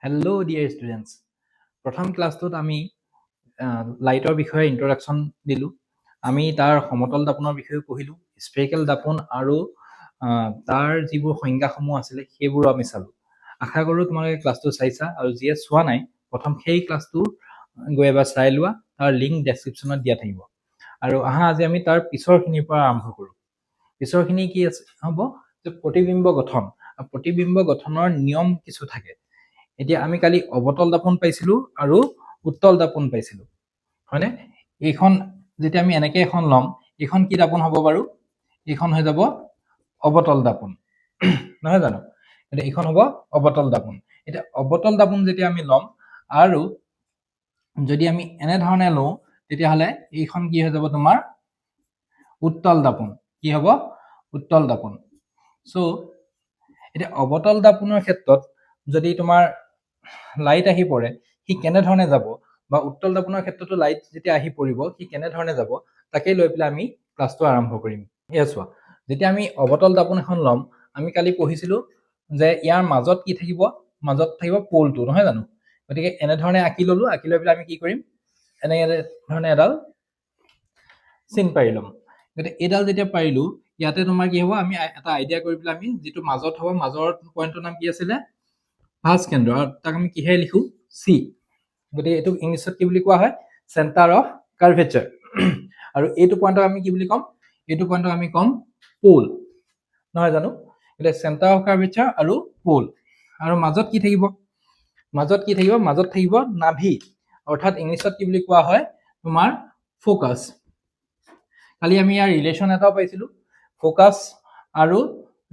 Hello' dear students, প্ৰথম ক্লাছটোত আমি লাইটৰ বিষয়ে ইন্ট্ৰডাকশ্যন দিলোঁ। আমি তাৰ সমতল দাপোনৰ বিষয়েও পঢ়িলোঁ, স্ফেৰিকেল দাপোন আৰু তাৰ যিবোৰ সংজ্ঞাসমূহ আছিলে সেইবোৰো আমি চালোঁ। আশা কৰোঁ তোমালোকে ক্লাছটো চাইছা, আৰু যিয়ে চোৱা নাই প্ৰথম সেই ক্লাছটো গৈ এবাৰ চাই লোৱা, তাৰ লিংক ডেছক্ৰিপশ্যনত দিয়া থাকিব। আৰু আহা আজি আমি তাৰ পিছৰখিনিৰ পৰা আৰম্ভ কৰোঁ। পিছৰখিনি কি আছে হ'ব যে প্ৰতিবিম্ব গঠন, আৰু প্ৰতিবিম্ব গঠনৰ নিয়ম কিছু থাকে। এতিয়া আমি কালি অৱতল দাপোন পাইছিলোঁ আৰু উত্তল দাপোন পাইছিলোঁ, হয়নে? এইখন যেতিয়া আমি এনেকৈ এখন ল'ম, এইখন কি দাপোন হ'ব বাৰু? এইখন হৈ যাব অৱতল দাপোন, নহয় জানো? এতিয়া এইখন হ'ব অৱতল দাপোন। এতিয়া অৱতল দাপোন যেতিয়া আমি ল'ম আৰু যদি আমি এনেধৰণে লওঁ, তেতিয়াহ'লে এইখন কি হৈ যাব তোমাৰ উত্তল দাপোন। কি হ'ব? উত্তল দাপোন। চ' এতিয়া অৱতল দাপোনৰ ক্ষেত্ৰত যদি তোমাৰ লাইট আহি পৰে, সি কেনেধৰণে যাব, বা উত্তল দাপোনৰ ক্ষেত্ৰতো লাইট যেতিয়া আহি পৰিব সি কেনেধৰণে যাব, তাকেই লৈ পেলাই আমি ক্লাছটো আৰম্ভ কৰিম। এয়া চোৱা, যেতিয়া আমি অৱতল দাপোন এখন ল'ম, আমি কালি পঢ়িছিলোঁ যে ইয়াৰ মাজত কি থাকিব? মাজত থাকিব প'লটো, নহয় জানো? গতিকে এনেধৰণে আঁকি ল'লোঁ, আঁকি লৈ পেলাই আমি কি কৰিম, এনেধৰণে এডাল চিন পাৰি ল'ম। গতিকে এইডাল যেতিয়া পাৰিলোঁ, ইয়াতে তোমাৰ কি হ'ব, আমি এটা আইডিয়া কৰি পেলাই আমি যিটো মাজত হ'ব, মাজৰ পইণ্টটোৰ নাম কি আছিলে? ভাঁজ কেন্দ্ৰ, আৰু তাক আমি কিহেৰে লিখোঁ? চি। গতিকে এইটোক ইংলিছত কি বুলি কোৱা হয়? Centre of curvature. আৰু এইটো পইণ্টক আমি কি বুলি ক'ম? এইটো পইণ্টক আমি ক'ম প'ল, নহয় জানো? গতিকে চেণ্টাৰ অফ কাৰ্ভেচাৰ আৰু প'ল। আৰু মাজত কি থাকিব? মাজত কি থাকিব? মাজত থাকিব নাভি, অৰ্থাৎ ইংলিছত কি বুলি কোৱা হয়? তোমাৰ ফ'কাছ। কালি আমি ইয়াৰ ৰিলেশ্যন এটাও পাইছিলোঁ, ফ'কাছ আৰু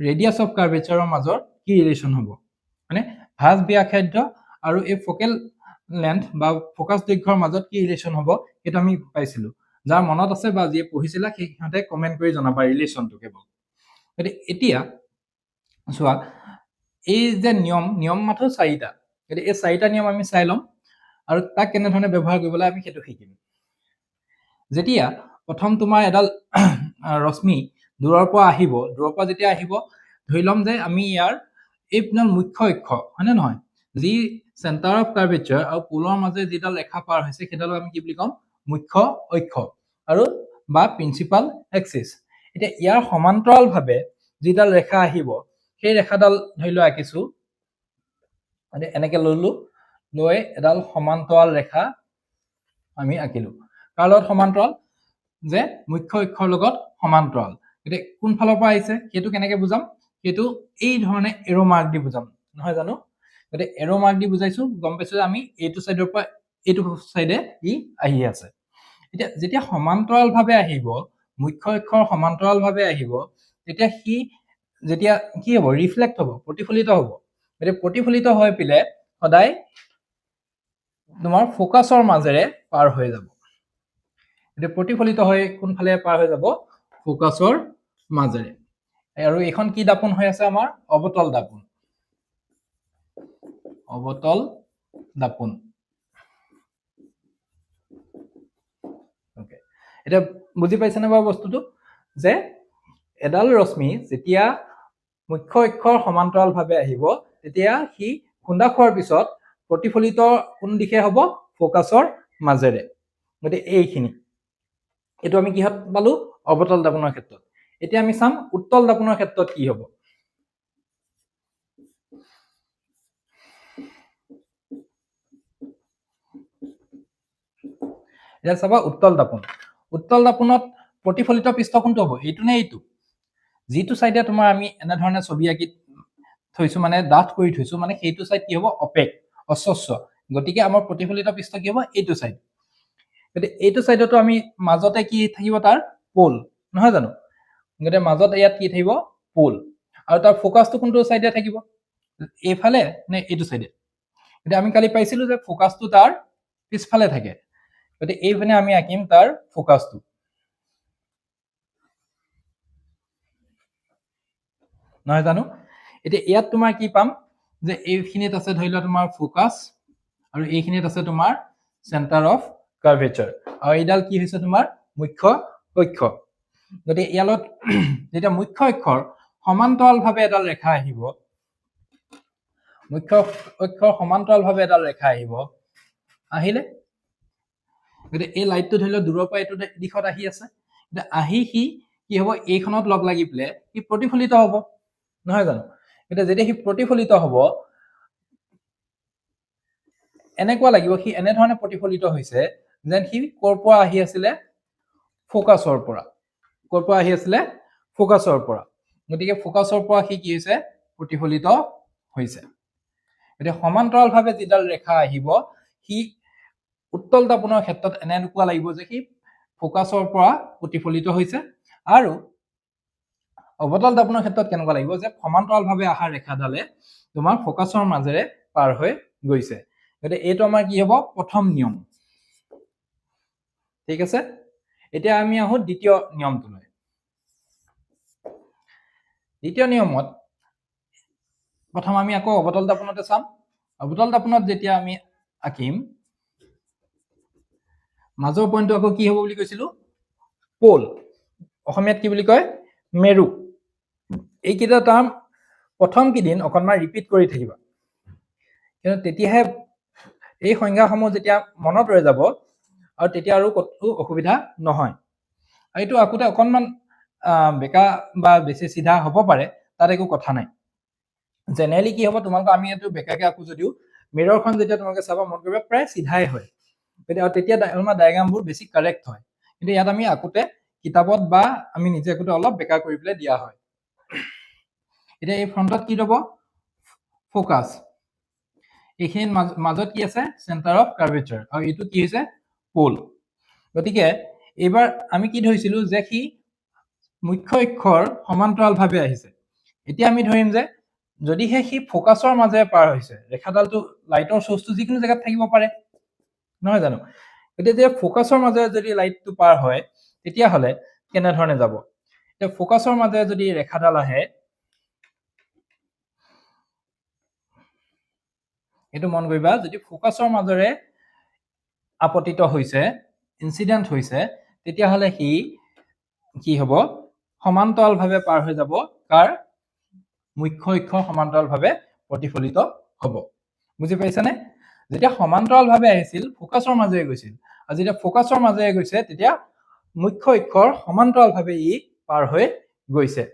ৰেডিয়াছ অফ কাৰ্ভেচাৰৰ মাজৰ কি ৰিলেশ্যন হ'ব, মানে ভাঁজ ব্যাসাৰ্ধ আৰু এই ফ'কেল লেন্থ বা ফ'কাছ দৈৰ্ঘ্যৰ মাজত কি ৰিলেশ্যন হ'ব, সেইটো আমি পাইছিলোঁ। যাৰ মনত আছে বা যিয়ে পঢ়িছিলা সেই সিহঁতে কমেণ্ট কৰি জনাবা ৰিলেশ্যনটো কেৱল। গতিকে এতিয়া চোৱা, এই যে নিয়ম, নিয়ম মাথো চাৰিটা, গতিকে এই চাৰিটা নিয়ম আমি চাই ল'ম আৰু তাক কেনেধৰণে ব্যৱহাৰ কৰিব লাগে আমি সেইটো শিকিম। যেতিয়া প্ৰথম তোমাৰ এডাল ৰশ্মি দূৰৰ পৰা আহিব, দূৰৰ পৰা যেতিয়া আহিব, ধৰি ল'ম যে আমি ইয়াৰ এইডাল মুখ্য অক্ষ, হয়নে নহয়? যি চেণ্টাৰ অফ কাৰ্ভেচাৰ আৰু পোলৰ মাজে যিডাল ৰেখা পাৰ হৈছে, সেইডালক আমি কি বুলি ক'ম? মুখ্য অক্ষ আৰু বা প্ৰিন্সিপাল এক্সিছ। এতিয়া ইয়াৰ সমান্তৰালভাৱে যিডাল ৰেখা আহিব, সেই ৰেখাডাল ধৰি লোৱা আঁকিছোঁ, মানে এনেকে ললো, লৈ এডাল সমান্তৰাল ৰেখা আমি আঁকিলো। কাৰ লগত সমান্তৰাল? যে মুখ্য অক্ষৰ লগত সমান্তৰাল। গতিকে কোনফালৰ পৰা আহিছে সেইটো কেনেকে বুজাম? সেইটো এই ধৰণে এৰ' মাৰ্ক দি বুজাম, নহয় জানো? গতিকে এৰ' মাৰ্ক দি বুজাইছো, গম পাইছো যে আমি এইটো চাইডৰ পৰা এইটো চাইডে ই আহি আছে। এতিয়া যেতিয়া সমান্তৰালভাৱে আহিব, মুখ্য অক্ষৰ সমান্তৰালভাৱে আহিব, তেতিয়া সি যেতিয়া কি হ'ব? ৰিফ্লেক্ট হ'ব, প্ৰতিফলিত হ'ব। গতিকে প্ৰতিফলিত হৈ পেলাই সদায় তোমাৰ ফ'কাছৰ মাজেৰে পাৰ হৈ যাব। গতিকে প্ৰতিফলিত হৈ কোনফালে পাৰ হৈ যাব? ফ'কাছৰ মাজেৰে। আৰু এইখন কি দাপোন হৈ আছে আমাৰ? অৱতল দাপোন, অৱতল দাপোন। অ'কে, এতিয়া বুজি পাইছেনে বাৰু বস্তুটো? যে এডাল ৰশ্মি যেতিয়া মুখ্য অক্ষৰ সমান্তৰালভাৱে আহিব, তেতিয়া সি খুন্দা খোৱাৰ পিছত প্ৰতিফলিত কোন দিশে হ'ব? ফ'কাছৰ মাজেৰে। গতিকে এইখিনি, এইটো আমি কিহত পালো? অৱতল দাপোনৰ ক্ষেত্ৰত। এতিয়া আমি চাম উত্তল দাপোনৰ ক্ষেত্ৰত কি হ'ব। এতিয়া চাবা উত্তল দাপোন। উত্তল দাপোনত প্ৰতিফলিত পৃষ্ঠ কোনটো হ'ব? এইটো নে এইটো? যিটো চাইডে তোমাৰ আমি এনেধৰণে ছবি আঁকি থৈছো, মানে ডাঠ কৰি থৈছো, মানে সেইটো চাইড কি হ'ব? অপেক, অস্বচ্ছ। গতিকে আমাৰ প্ৰতিফলিত পৃষ্ঠ কি হ'ব? এইটো চাইড। গতিকে এইটো চাইডতো আমি মাজতে কি থাকিব? তাৰ প'ল, নহয় জানো? গতিকে মাজত ইয়াত কি থাকিব? প'ল। আৰু তাৰ ফ'কাছটো কোনটো চাইডে থাকিব? এইফালে নে এইটো চাইডে? গতিকে আমি কালি পাইছিলো যে ফ'কাছটো তাৰ পিছফালে থাকে। গতিকে এইপিনে আমি আঁকিম তাৰ ফ'কাছটো। নহয় জানো? এতিয়া ইয়াত তোমাৰ কি পাম যে এইখিনিত আছে ধৰি লোৱা তোমাৰ ফ'কাছ, আৰু এইখিনিত আছে তোমাৰ চেণ্টাৰ অফ কাৰ্ভেচাৰ, আৰু এইডাল কি হৈছে তোমাৰ মুখ্য অক্ষ। গতিকে ইয়াৰ লগত যেতিয়া মুখ্য অক্ষৰ সমান্তৰালভাৱে এডাল ৰেখা আহিব, মুখ্য অক্ষৰ সমান্তৰালভাৱে এডাল ৰেখা আহিব, আহিলে গতিকে এই লাইটটো ধৰি লওক দূৰৰ পৰা এইটো দিশত আহি আছে, এতিয়া আহি সি কি হ'ব, এইখনত লগ লাগি পেলাই সি প্ৰতিফলিত হ'ব, নহয় জানো? গতিকে যেতিয়া সি প্ৰতিফলিত হ'ব এনেকুৱা লাগিব সি এনেধৰণে প্ৰতিফলিত হৈছে যেন সি ক'ৰ পৰা আহি আছিলে, ফ'কাছৰ পৰা। ক'ৰ পৰা আহি আছিলে? ফ'কাছৰ পৰা। গতিকে ফ'কাছৰ পৰা সি কি হৈছে, প্ৰতিফলিত হৈছে। গতিকে সমান্তৰালভাৱে যিডাল ৰেখা আহিব সি উত্তল দাপোনৰ ক্ষেত্ৰত এনেকুৱা লাগিব যে সি ফ'কাছৰ পৰা প্ৰতিফলিত হৈছে, আৰু অৱতল দাপোনৰ ক্ষেত্ৰত কেনেকুৱা লাগিব যে সমান্তৰালভাৱে অহা ৰেখাডালে তোমাৰ ফ'কাছৰ মাজেৰে পাৰ হৈ গৈছে। গতিকে এইটো আমাৰ কি হ'ব, প্ৰথম নিয়ম। ঠিক আছে, এতিয়া আমি আহোঁ দ্বিতীয় নিয়মটোলৈ। দ্বিতীয় নিয়মত প্ৰথম আমি আকৌ অৱতল দাপোনতে চাম। অৱতল দাপোনত যেতিয়া আমি আঁকিম, মাজৰ পইণ্টটো আকৌ কি হ'ব বুলি কৈছিলো, প'ল, অসমীয়াত কি বুলি কয়, মেৰু। এইকেইটা টাৰ্ম প্ৰথম কেইদিন অকণমান ৰিপিট কৰি থাকিবা, কিন্তু তেতিয়াহে এই সংজ্ঞাসমূহ যেতিয়া মনত ৰৈ যাব আৰু তেতিয়া আৰু ক'তো অসুবিধা নহয়। আৰু এইটো আকোতে অকণমান বেকা বা বেছি চিধা হ'ব পাৰে, তাত একো কথা নাই। জেনেৰেলি কি হ'ব তোমালোকৰ, আমি এইটো বেকাকে আঁকো যদিও মিৰৰখন যেতিয়া তোমালোকে চাবা মন কৰিবা প্ৰায় চিধাই হয়, গতিকে আৰু তেতিয়া আমাৰ ডায়েগ্ৰামবোৰ বেছি কাৰেক্ট হয়। কিন্তু ইয়াত আমি আকোতে কিতাপত বা আমি নিজে আকোতে অলপ বেকা কৰি পেলাই দিয়া হয়। এতিয়া এই ফ্ৰণ্টত কি ৰ'ব, ফ'কাছ, এইখিনিত মাজত কি আছে, চেণ্টাৰ অফ কাৰ্ভেচাৰ, আৰু এইটো কি হৈছে, প'ল। গতিকে এইবাৰ আমি কি ধৰিছিলো যে সি মুখ্য অক্ষৰ সমান্তৰালভাৱে আহিছে। এতিয়া আমি ধৰিম যে যদিহে সি ফ'কাছৰ মাজেৰে পাৰ হৈছে, ৰেখাডালটো লাইটৰ চ'ৰ্চটো যিকোনো জেগাত থাকিব পাৰে, নহয় জানো? গতিকে যেতিয়া ফ'কাছৰ মাজেৰে যদি লাইটটো পাৰ হয় তেতিয়াহ'লে কেনেধৰণে যাব? এতিয়া ফ'কাছৰ মাজেৰে যদি ৰেখাডাল আহে, এইটো মন কৰিবা, যদি ফ'কাছৰ মাজেৰে আপতিত হৈছে, ইনচিডেণ্ট হৈছে, তেতিয়াহ'লে সি কি হ'ব, সমান্তৰালভাৱে পাৰ হৈ যাব, কাৰ, মুখ্য অক্ষৰ সমান্তৰালভাৱে প্ৰতিফলিত হ'ব। বুজি পাইছানে? যেতিয়া সমান্তৰালভাৱে আহিছিল ফ'কাছৰ মাজেৰে গৈছিল, আৰু যেতিয়া ফ'কাছৰ মাজেৰে গৈছে তেতিয়া মুখ্য অক্ষৰ সমান্তৰালভাৱে ই পাৰ হৈ গৈছে।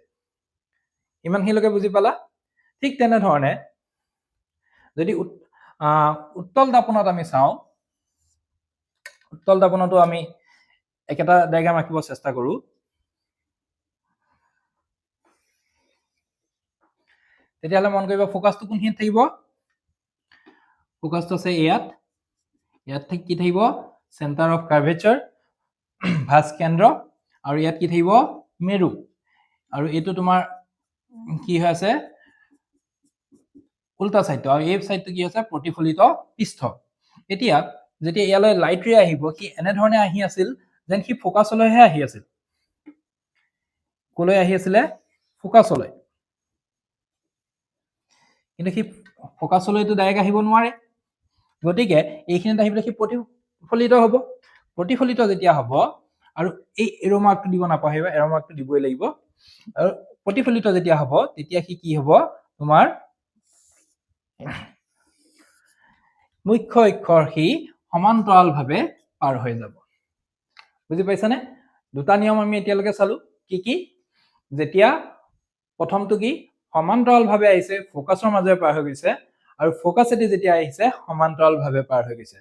ইমানখিনিলৈকে বুজি পালা? ঠিক তেনেধৰণে যদি উত্তল দাপোনত আমি চাওঁ, উত্তল দাপোনতো আমি একেটা ডায়েগ্ৰাম আঁকিব চেষ্টা কৰোঁ। তেতিয়াহ'লে মন কৰিব ফ'কাছটো কোনখিনিত থাকিব, ফ'কাছটো আছে ইয়াত, ইয়াত কি থাকিব, চেণ্টাৰ অফ কাৰ্ভেচাৰ, ভাঁজ কেন্দ্ৰ, আৰু ইয়াত কি থাকিব, মেৰু, আৰু এইটো তোমাৰ কি হৈ আছে, উল্টা চাইডটো, আৰু এই চাইডটো কি হৈছে, প্ৰতিফলিত পৃষ্ঠ। এতিয়া যেতিয়া ইয়ালৈ লাইট ৰে আহিব, সি এনেধৰণে আহি আছিল যেন সি ফ'কাছলৈহে আহি আছিল। ক'লৈ আহি আছিলে, ফ'কাছলৈ। কিন্তু সি ফ'কাছলৈতো ডাইৰেক্ট আহিব নোৱাৰে, গতিকে এইখিনিত আহি পেলাই সি প্ৰতিফলিত হ'ব। প্ৰতিফলিত যেতিয়া হ'ব, আৰু এই এৰ' মাৰ্কটো দিব নাপাহৰিবা, এৰ' মাৰ্কটো দিবই লাগিব। আৰু প্ৰতিফলিত যেতিয়া হ'ব তেতিয়া সি কি হ'ব, তোমাৰ মুখ্য অক্ষৰ সি সমান্তৰালভাৱে পাৰ হৈ যাব। বুজি পাইছানে? দুটা নিয়ম আমি এতিয়ালৈকে চালো, কি কি, যেতিয়া প্ৰথমটো কি, সমান্তৰালভাৱে আহিছে, ফ'কাছৰ মাজেৰে পাৰ হৈ গৈছে, আৰু ফ'কাছেদি যেতিয়া আহিছে সমান্তৰালভাৱে পাৰ হৈ গৈছে।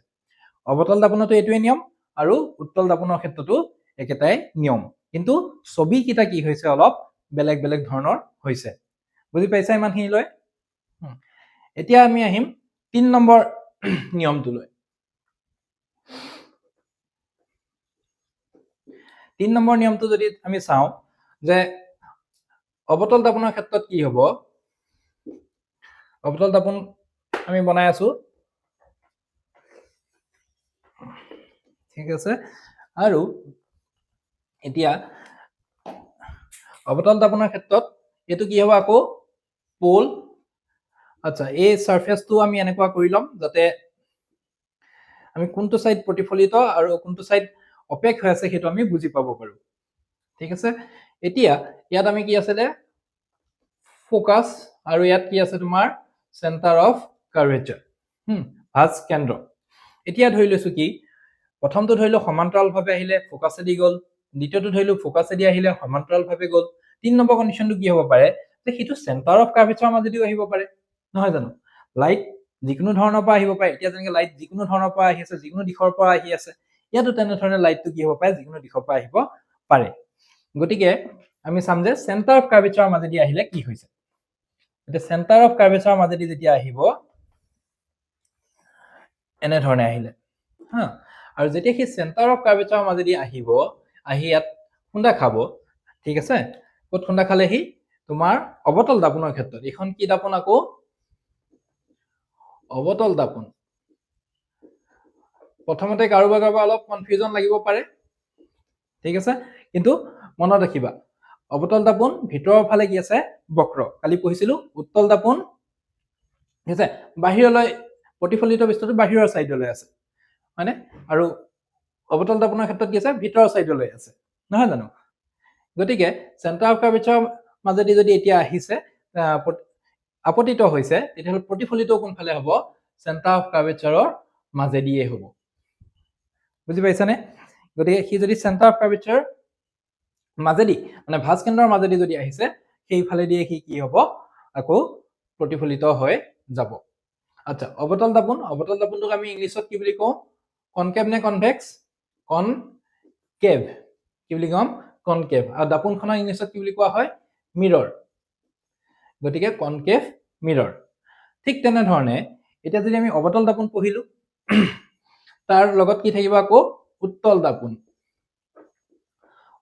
অৱতল দাপোনতো এইটোৱে নিয়ম, আৰু উত্তল দাপোনৰ ক্ষেত্ৰতো একেটাই নিয়ম, কিন্তু ছবিকেইটা কি হৈছে অলপ বেলেগ বেলেগ ধৰণৰ হৈছে। বুজি পাইছা ইমানখিনিলৈ? এতিয়া আমি আহিম 3 নম্বৰ নিয়মটোলৈ। 3 নম্বৰ নিয়মটো যদি আমি চাওঁ যে অৱতল দাপোনৰ ক্ষেত্ৰত কি হ'ব, অৱতল দাপোন আমি বনাই আছো, ঠিক আছে, আৰু এতিয়া অৱতল দাপোনৰ ক্ষেত্ৰত এইটো কি হ'ব, আকৌ প'ল। আচ্ছা, এই চাৰফেচটো আমি এনেকুৱা কৰি ল'ম যাতে আমি কোনটো চাইড প্ৰতিফলিত আৰু কোনটো চাইড অপেক হৈ আছে সেইটো আমি বুজি পাব পাৰো। ঠিক আছে, এতিয়া ইয়াত আমি কি আছিলে, ফ'কাছ, আৰু ইয়াত কি আছে তোমাৰ চেণ্টাৰ অফ কাৰ্ভেচাৰ, ভাঁজ কেন্দ্ৰ। এতিয়া ধৰি লৈছো কি, প্ৰথমটো ধৰিলো সমান্তৰালভাৱে আহিলে ফ'কাছেদি গ'ল, দ্বিতীয়টো ধৰিলো ফ'কাছেদি আহিলে সমান্তৰালভাৱে গ'ল। 3 নম্বৰ কণ্ডিশ্যনটো কি হ'ব পাৰে যে সেইটো চেণ্টাৰ অফ কাৰ্ভেচাৰৰ মাজেদিও আহিব পাৰে, নহয় জানো? লাইট যিকোনো ধৰণৰ পৰা আহিব পাৰে। এতিয়া যেনেকৈ লাইট যিকোনো ধৰণৰ পৰা আহি আছে, যিকোনো দিশৰ পৰা আহি আছে, ইয়াতো তেনেধৰণে লাইটটো কি হ'ব পাৰে, যিকোনো দিশৰ পৰা আহিব পাৰে। গতিকে আমি চাম যে চেণ্টাৰ অফ কাৰ্ভেচাৰৰ মাজেদি আহিলে কি হৈছে। এতিয়া চেণ্টাৰ অফ কাৰ্ভেচাৰৰ মাজেদি যেতিয়া আহিব, এনেধৰণে আহিলে, হা, আৰু যেতিয়া সি চেণ্টাৰ অফ কাৰ্ভেচাৰৰ মাজেদি আহিব, আহি ইয়াত খুন্দা খাব, ঠিক আছে? ক'ত খুন্দা খালে সি? তোমাৰ অৱতল দাপোনৰ ক্ষেত্ৰত। এইখন কি দাপোন? আকৌ অৱতল দাপোন। প্ৰথমতে কাৰোবাৰ কাৰোবাৰ অলপ কনফিউজন লাগিব পাৰে, ঠিক আছে? কিন্তু মনত ৰাখিবা, অৱতল দাপোন ভিতৰৰ ফালে কি আছে? বক্ৰ। কালি পঢ়িছিলো উত্তল দাপোন, ঠিক আছে, বাহিৰলৈ প্ৰতিফলিত বস্তুটো বাহিৰৰ চাইডলৈ আছে, হয়নে? আৰু অৱতল দাপোনৰ ক্ষেত্ৰত কি আছে? ভিতৰৰ চাইডলৈ আছে, নহয় জানো? গতিকে চেণ্টাৰ অফ কাৰ্ভেচাৰৰ মাজেদি যদি এতিয়া আহিছে, আপতিত হৈছে, তেতিয়াহ'লে প্ৰতিফলিত কোনফালে হ'ব? চেণ্টাৰ অফ কাৰ্ভেচাৰৰ মাজেদিয়ে হ'ব। বুজি পাইছানে? গতিকে সি যদি চেণ্টাৰ অফ কাৰ্ভেচাৰ মাজেদি, মানে ভাঁজ কেন্দ্ৰৰ মাজেদি যদি আহিছে, সেইফালেদিয়ে সি কি হ'ব? আকৌ প্ৰতিফলিত হৈ যাব। আচ্ছা, অৱতল দাপোন, অৱতল দাপোনটোক আমি ইংলিছত কি বুলি কওঁ? কনকেভ নে কনভেক্স? কনকেভ। কি বুলি ক'ম? কনকেভ। আৰু দাপোনখনৰ ইংলিছত কি বুলি কোৱা হয়? মিৰৰ। গতিকে কনকেভ মিৰৰ। ঠিক তেনেধৰণে এতিয়া যদি আমি অৱতল দাপোন পঢ়িলো, তাৰ লগত কি থাকিব? আকৌ উত্তল দাপোন।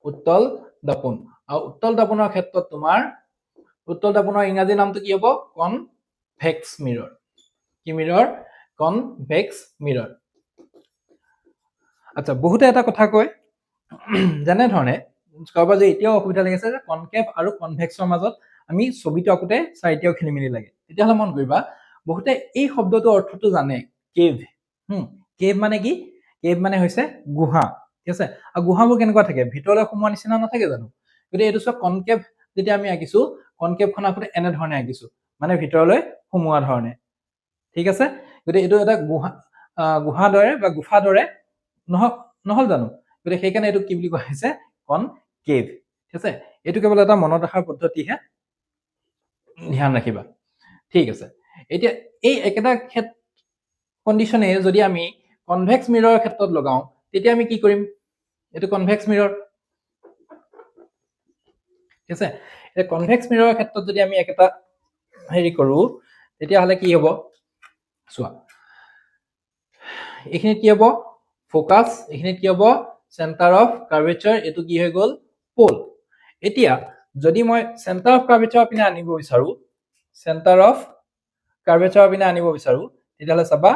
উত্তল দাপোন। আৰু উত্তল দাপোনৰ ক্ষেত্ৰত তোমাৰ উত্তল দাপোনৰ ইংৰাজী নামটো কি হ'ব? কনভেক্স মিৰৰ। কি মিৰৰ? Convex mirror. আচ্ছা, বহুতে এটা কথা কয়, যেনেধৰণে কাৰোবাৰ যে এতিয়াও অসুবিধা লাগিছে যে কনকেভ আৰু কনভেক্সৰ মাজত আমি ছবিটো আঁকোতে ছাৰ এতিয়াও খেলি মেলি লাগে, তেতিয়াহ'লে মন কৰিবা, বহুতে এই শব্দটোৰ অৰ্থটো জানে, কেভ। কেভ মানে কি? কেভ মানে হৈছে গুহা, ঠিক আছে? আৰু গুহাবোৰ কেনেকুৱা থাকে? ভিতৰলৈ সোমোৱা নিচিনা নাথাকে জানো? গতিকে এইটো চোৱা, কনকেভ যেতিয়া আমি আঁকিছো, কনকেভখন আঁকোতে এনেধৰণে আঁকিছো, মানে ভিতৰলৈ সোমোৱা ধৰণে, ঠিক আছে? গতিকে এইটো এটা গুহা, গুহা দৰে বা গুফা দৰে নহ'ল জানো? গতিকে সেইকাৰণে এইটো কি বুলি কোৱা হৈছে? কনকেভ, ঠিক আছে? এইটো কেৱল এটা মনত ৰখাৰ পদ্ধতিহে, ধ্যান ৰাখিবা, ঠিক আছে? এতিয়া এই একেটা কণ্ডিশ্যনে যদি আমি কনভেক্স মিৰৰ ক্ষেত্ৰত লগাওঁ, তেতিয়া আমি কি কৰিম? এইটো কনভেক্স মিৰৰ, ঠিক আছে? এতিয়া কনভেক্স মিৰৰ ক্ষেত্ৰত যদি আমি একেটা হেৰি কৰোঁ, তেতিয়াহ'লে কি হ'ব? চোৱা, এইখিনিত কি হ'ব? ফ'কাছ। এইখিনিত কি হ'ব? Centre of curvature. এইটো কি হৈ গ'ল? প'ল। এতিয়া যদি মই চেণ্টাৰ অফ কাৰ্ভেচাৰৰ পিনে আনিব বিচাৰোঁ, চেণ্টাৰ অফ কাৰ্ভেচাৰৰ পিনে আনিব বিচাৰোঁ, তেতিয়াহ'লে চাবা,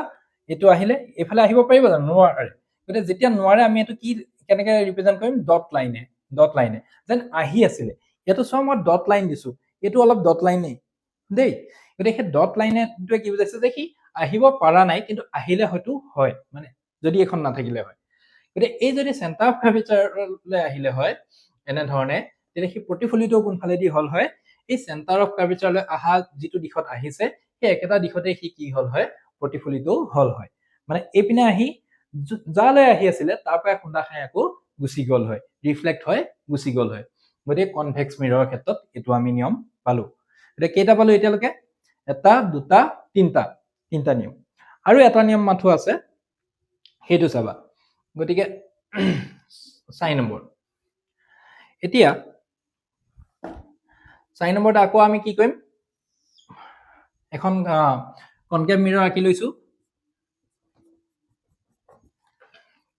এইটো আহিলে এইফালে আহিব পাৰিব জানো? নোৱাৰে। গতিকে যেতিয়া নোৱাৰে, আমি এইটো কি কেনেকৈ ৰিপ্ৰেজেণ্ট কৰিম? ডট লাইনে, ডট লাইনে যেন আহি আছিলে। ইয়াতো চোৱা, মই ডট লাইন দিছোঁ, এইটো অলপ ডট লাইনেই দেই। গতিকে সেই ডট লাইনটোৱে কি বুজাইছে যে সি আহিব পৰা নাই, কিন্তু আহিলে হয়তো হয়, মানে যদি এইখন নাথাকিলে হয়। গতিকে এই যদি চেণ্টাৰ অফ কাৰ্ভেচাৰলৈ আহিলে হয় এনেধৰণে, তেতিয়া সি প্ৰতিফলিত কোনফালেদি হ'ল হয়? এই চেণ্টাৰ অফ কাৰ্ভেচাৰলৈ অহা যিটো দিশত আহিছে, সেই একেটা দিশতে সি কি হ'ল হয়? প্ৰতিফলিতও হ'ল হয়। মানে এইপিনে আহি যালৈ আহি আছিলে, তাৰ পৰাই খুন্দা খাই আকৌ গুচি গ'ল হয়, ৰিফ্লেক্ট হৈ গুচি গ'ল হয়। গতিকে কনভেক্স মিৰৰ ক্ষেত্ৰত এইটো আমি নিয়ম পালো। এতিয়া কেইটা পালো এতিয়ালৈকে? এটা, দুটা, তিনিটা, তিনিটা নিয়ম। আৰু এটা নিয়ম মাথো আছে, সেইটো চাবা। গতিকে 4 নম্বৰ। এতিয়া 4 নম্বৰত আকৌ আমি কি কৰিম? এখন কনকেভ মিৰৰ আঁকি লৈছো।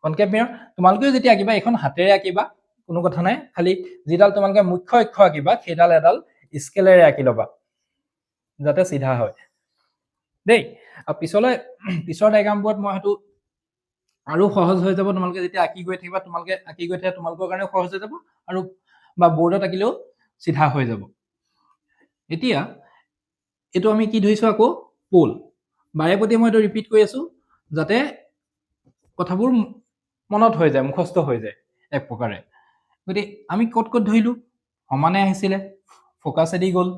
কনকেভ মিৰৰ তোমালোকেও যেতিয়া আঁকিবা, এইখন হাতেৰে আঁকিবা, কোনো কথা নাই। খালি যিডাল তোমালোকে মুখ্য অক্ষ আঁকিবা, সেইডাল এডাল স্কেলেৰে আঁকি ল'বা, যাতে চিধা হয় দেই। আৰু পিছৰ ডায়েগ্ৰামবোৰত মই হয়তো আৰু সহজ হৈ যাব। তোমালোকে যেতিয়া আঁকি গৈ থাকিবা, তোমালোকে আঁকি গৈ থাকিলে তোমালোকৰ কাৰণেও সহজ হৈ যাব, আৰু বা বৰ্ডত আঁকিলেও চিধা হৈ যাব। এতিয়া এইটো আমি কি ধৰিছো? আকৌ প'ল। বাৰে প্ৰতি মই এইটো ৰিপিট কৰি আছো, যাতে কথাবোৰ মনত হৈ যায়, মুখস্থ হৈ যায় এক প্ৰকাৰে। গতিকে আমি ক'ত ক'ত ধৰিলো? সমানে আহিছিলে, ফ'কাছেদি গ'ল,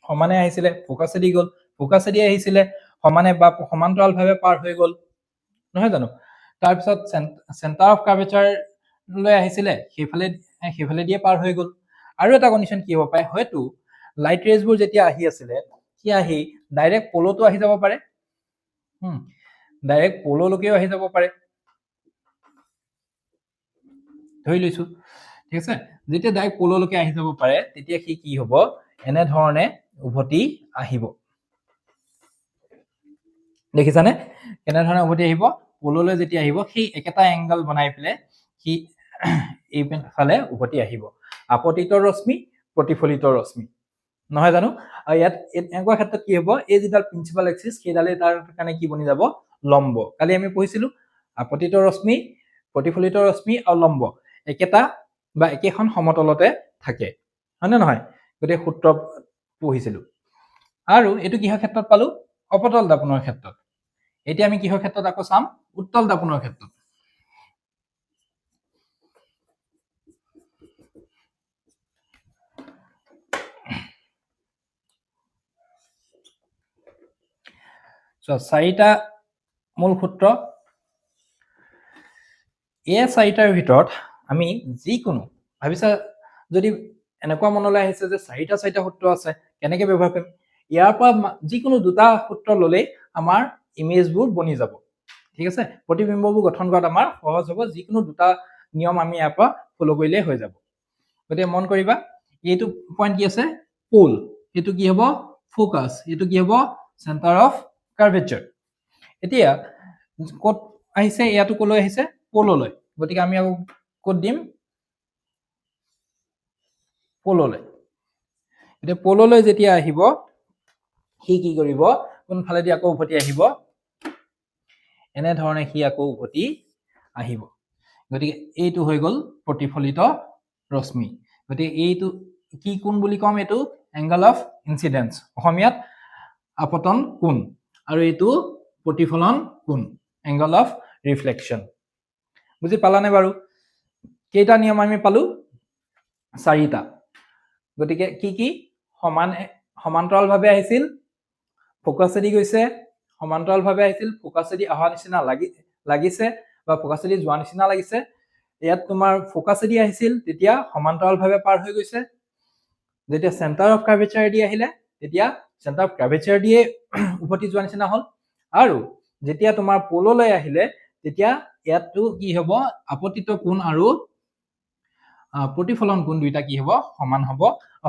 সমানে আহিছিলে, ফ'কাছেদি গ'ল, ফ'কাছেদি আহিছিলে, সমানে বা সমান্তৰালভাৱে পাৰ হৈ গ'ল, নহয় জানো? তাৰপিছত চেণ্টাৰ অফ কাৰ্ভেচাৰলৈ আহিছিলে, সেইফালে দিয়ে পাৰ হৈ গ'ল। আৰু এটা কণ্ডিশ্যন কি হ'ব পাৰে, হয়তো লাইট ৰেজবোৰ যেতিয়া আহি আছিলে, সি আহি ডাইৰেক্ট পল'টো আহি যাব পাৰে, ডাইৰেক্ট পল'লৈকেও আহি যাব পাৰে, ধৰি লৈছো, ঠিক আছে। যেতিয়া ডাইৰেক্ট পল'লৈকে আহি যাব পাৰে, তেতিয়া সি কি হ'ব, এনেধৰণে উভতি আহিব। দেখিছানে কেনেধৰণে উভতি আহিব? পল'লৈ যেতিয়া আহিব, সেই একেটা এংগল বনাই পেলাই সি এইফালে উভতি আহিব। আপতিত ৰশ্মি, প্ৰতিফলিত ৰশ্মি, নহয় জানো? আৰু ইয়াত এনেকুৱা ক্ষেত্ৰত কি হ'ব, এই যিডাল প্ৰিন্সিপাল এক্সিছ, সেইডালে তাৰ কাৰণে কি বনি যাব, লম্ব। কালি আমি পঢ়িছিলো আপতিত ৰশ্মি, প্ৰতিফলিত ৰশ্মি আৰু লম্ব একেটা বা একেখন সমতলতে থাকে, হয়নে নহয়? গতিকে সূত্ৰ পঢ়িছিলো। আৰু এইটো কিহৰ ক্ষেত্ৰত পালো? অপতল দাপোনৰ ক্ষেত্ৰত। এতিয়া আমি কিহৰ ক্ষেত্ৰত আকৌ চাম? উত্তল দাপোনৰ ক্ষেত্ৰত। চাৰিটা মূল সূত্ৰ, এই চাৰিটাৰ ভিতৰত আমি যিকোনো, ভাবিছা যদি এনেকুৱা মনলৈ আহিছে যে চাৰিটা চাৰিটা সূত্ৰ আছে, কেনেকৈ ব্যৱহাৰ কৰিম, ইয়াৰ পৰা যিকোনো দুটা সূত্ৰ ল'লেই আমাৰ ইমেজবোৰ বনি যাব, ঠিক আছে। প্ৰতিবিম্ববোৰ গঠন কৰাত আমাৰ সহজ হ'ব, যিকোনো দুটা নিয়ম আমি ইয়াৰ পৰা ফ'ল' কৰিলেই হৈ যাব। গতিকে মন কৰিবা, এইটো পইণ্ট কি আছে, প'ল, এইটো কি হ'ব, ফ'কাছ, এইটো কি হ'ব, চেণ্টাৰ অফ কাৰ্ভেচাৰ। এতিয়া ক'ত আহিছে, ইয়াতো ক'লৈ আহিছে, প'ললৈ। গতিকে আমি আকৌ ক'ত দিম, প'ললৈ। এতিয়া প'ললৈ যেতিয়া আহিব, সি কি কৰিব, কোনফালেদি আকৌ উভতি আহিব, এনেধৰণে সি আকৌ উভতি আহিব। গতিকে এইটো হৈ গ'ল প্ৰতিফলিত ৰশ্মি। গতিকে এইটো কি কোণ বুলি ক'ম, এইটো এংগল অফ ইনচিডেঞ্চ, অসমীয়াত আপতন কোণ, আৰু এইটো প্ৰতিফলন কোণ, এংগল অফ ৰিফ্লেকশ্যন। বুজি পালানে বাৰু? কেইটা নিয়ম আমি পালো? চাৰিটা। গতিকে কি কি, সমান্তৰালভাৱে আহিছিল, ফ'কাছেদি গৈছে, সমান্তৰালভাৱে আহিছিল, ফ'কাছেদি অহা নিচিনা লাগিছে বা ফ'কাছেদি যোৱা নিচিনা লাগিছে। ইয়াত তোমাৰ ফ'কাছেদি আহিছিল, তেতিয়া সমান্তৰালভাৱে পাৰ হৈ গৈছে। যেতিয়া চেণ্টাৰ অফ কাৰ্ভেচাৰ দি আহিলে, তেতিয়া চেণ্টাৰ অফ কাৰ্ভেচাৰ দিয়ে উভতি যোৱা নিচিনা হ'ল। আৰু যেতিয়া তোমাৰ পললৈ আহিলে, তেতিয়া ইয়াতো কি হ'ব, আপতিত কোণ আৰু প্ৰতিফলন কোণ দুইটা কি হ'ব, সমান হ'ব,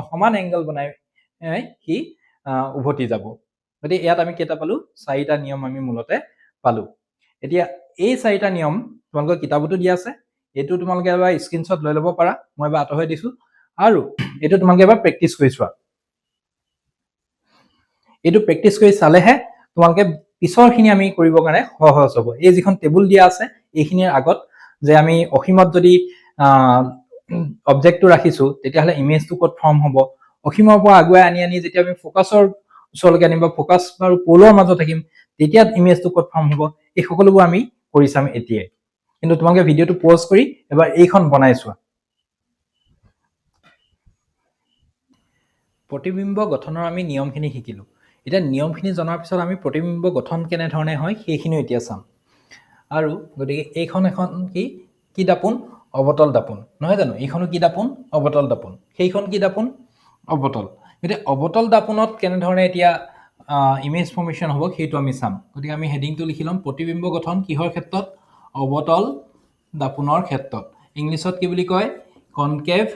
সমান এংগল বনাই সি উভতি যাব। গতিকে ইয়াত আমি কেইটা পালো, চাৰিটা নিয়ম আমি মূলতে পালো। এতিয়া এই চাৰিটা নিয়ম তোমালোকৰ কিতাপতো দিয়া আছে, এইটো তোমালোকে এবাৰ স্ক্ৰীনশ্বট লৈ ল'ব পাৰা, মই এবাৰ আঁতৰাই দিছো, আৰু এইটো তোমালোকে এবাৰ প্ৰেক্টিচ কৰি চোৱা। এইটো প্ৰেক্টিচ কৰি চালেহে তোমালোকে পিছৰখিনি আমি কৰিবৰ কাৰণে সহজ হ'ব। এই যিখন টেবুল দিয়া আছে, এইখিনিৰ আগত যে আমি অসীমত যদি অবজেক্টটো ৰাখিছো, তেতিয়াহ'লে ইমেজটো ক'ত ফৰ্ম হ'ব, অসীমৰ পৰা আগুৱাই আনি আনি যেতিয়া আমি ফ'কাছৰ ওচৰলৈকে আনিম বা ফ'কাছ আৰু প'লৰ মাজত থাকিম, তেতিয়া ইমেজটো ক'ত ফৰ্ম হ'ব, এই সকলোবোৰ আমি কৰি চাম এতিয়াই। কিন্তু তোমালোকে ভিডিঅ'টো প'জ কৰি এবাৰ এইখন বনাই চোৱা। প্ৰতিবিম্ব গঠনৰ আমি নিয়মখিনি শিকিলোঁ। এতিয়া নিয়মখিনি জনাৰ পিছত আমি প্ৰতিবিম্ব গঠন কেনেধৰণে হয় সেইখিনিও এতিয়া চাম। আৰু গতিকে এইখন এখন কি কি দাপোন, অৱতল দাপোন, নহয় জানো? এইখনো কি দাপোন, অৱতল দাপোন। সেইখন কি দাপোন, অৱতল। গতিকে অৱতল দাপোনত কেনেধৰণে এতিয়া ইমেজ ফৰ্মেশ্যন হ'ব সেইটো আমি চাম। গতিকে আমি হেডিংটো লিখি ল'ম, প্ৰতিবিম্ব গঠন কিহৰ ক্ষেত্ৰত, অৱতল দাপোনৰ ক্ষেত্ৰত। ইংলিছত কি বুলি কয়, কনকেভ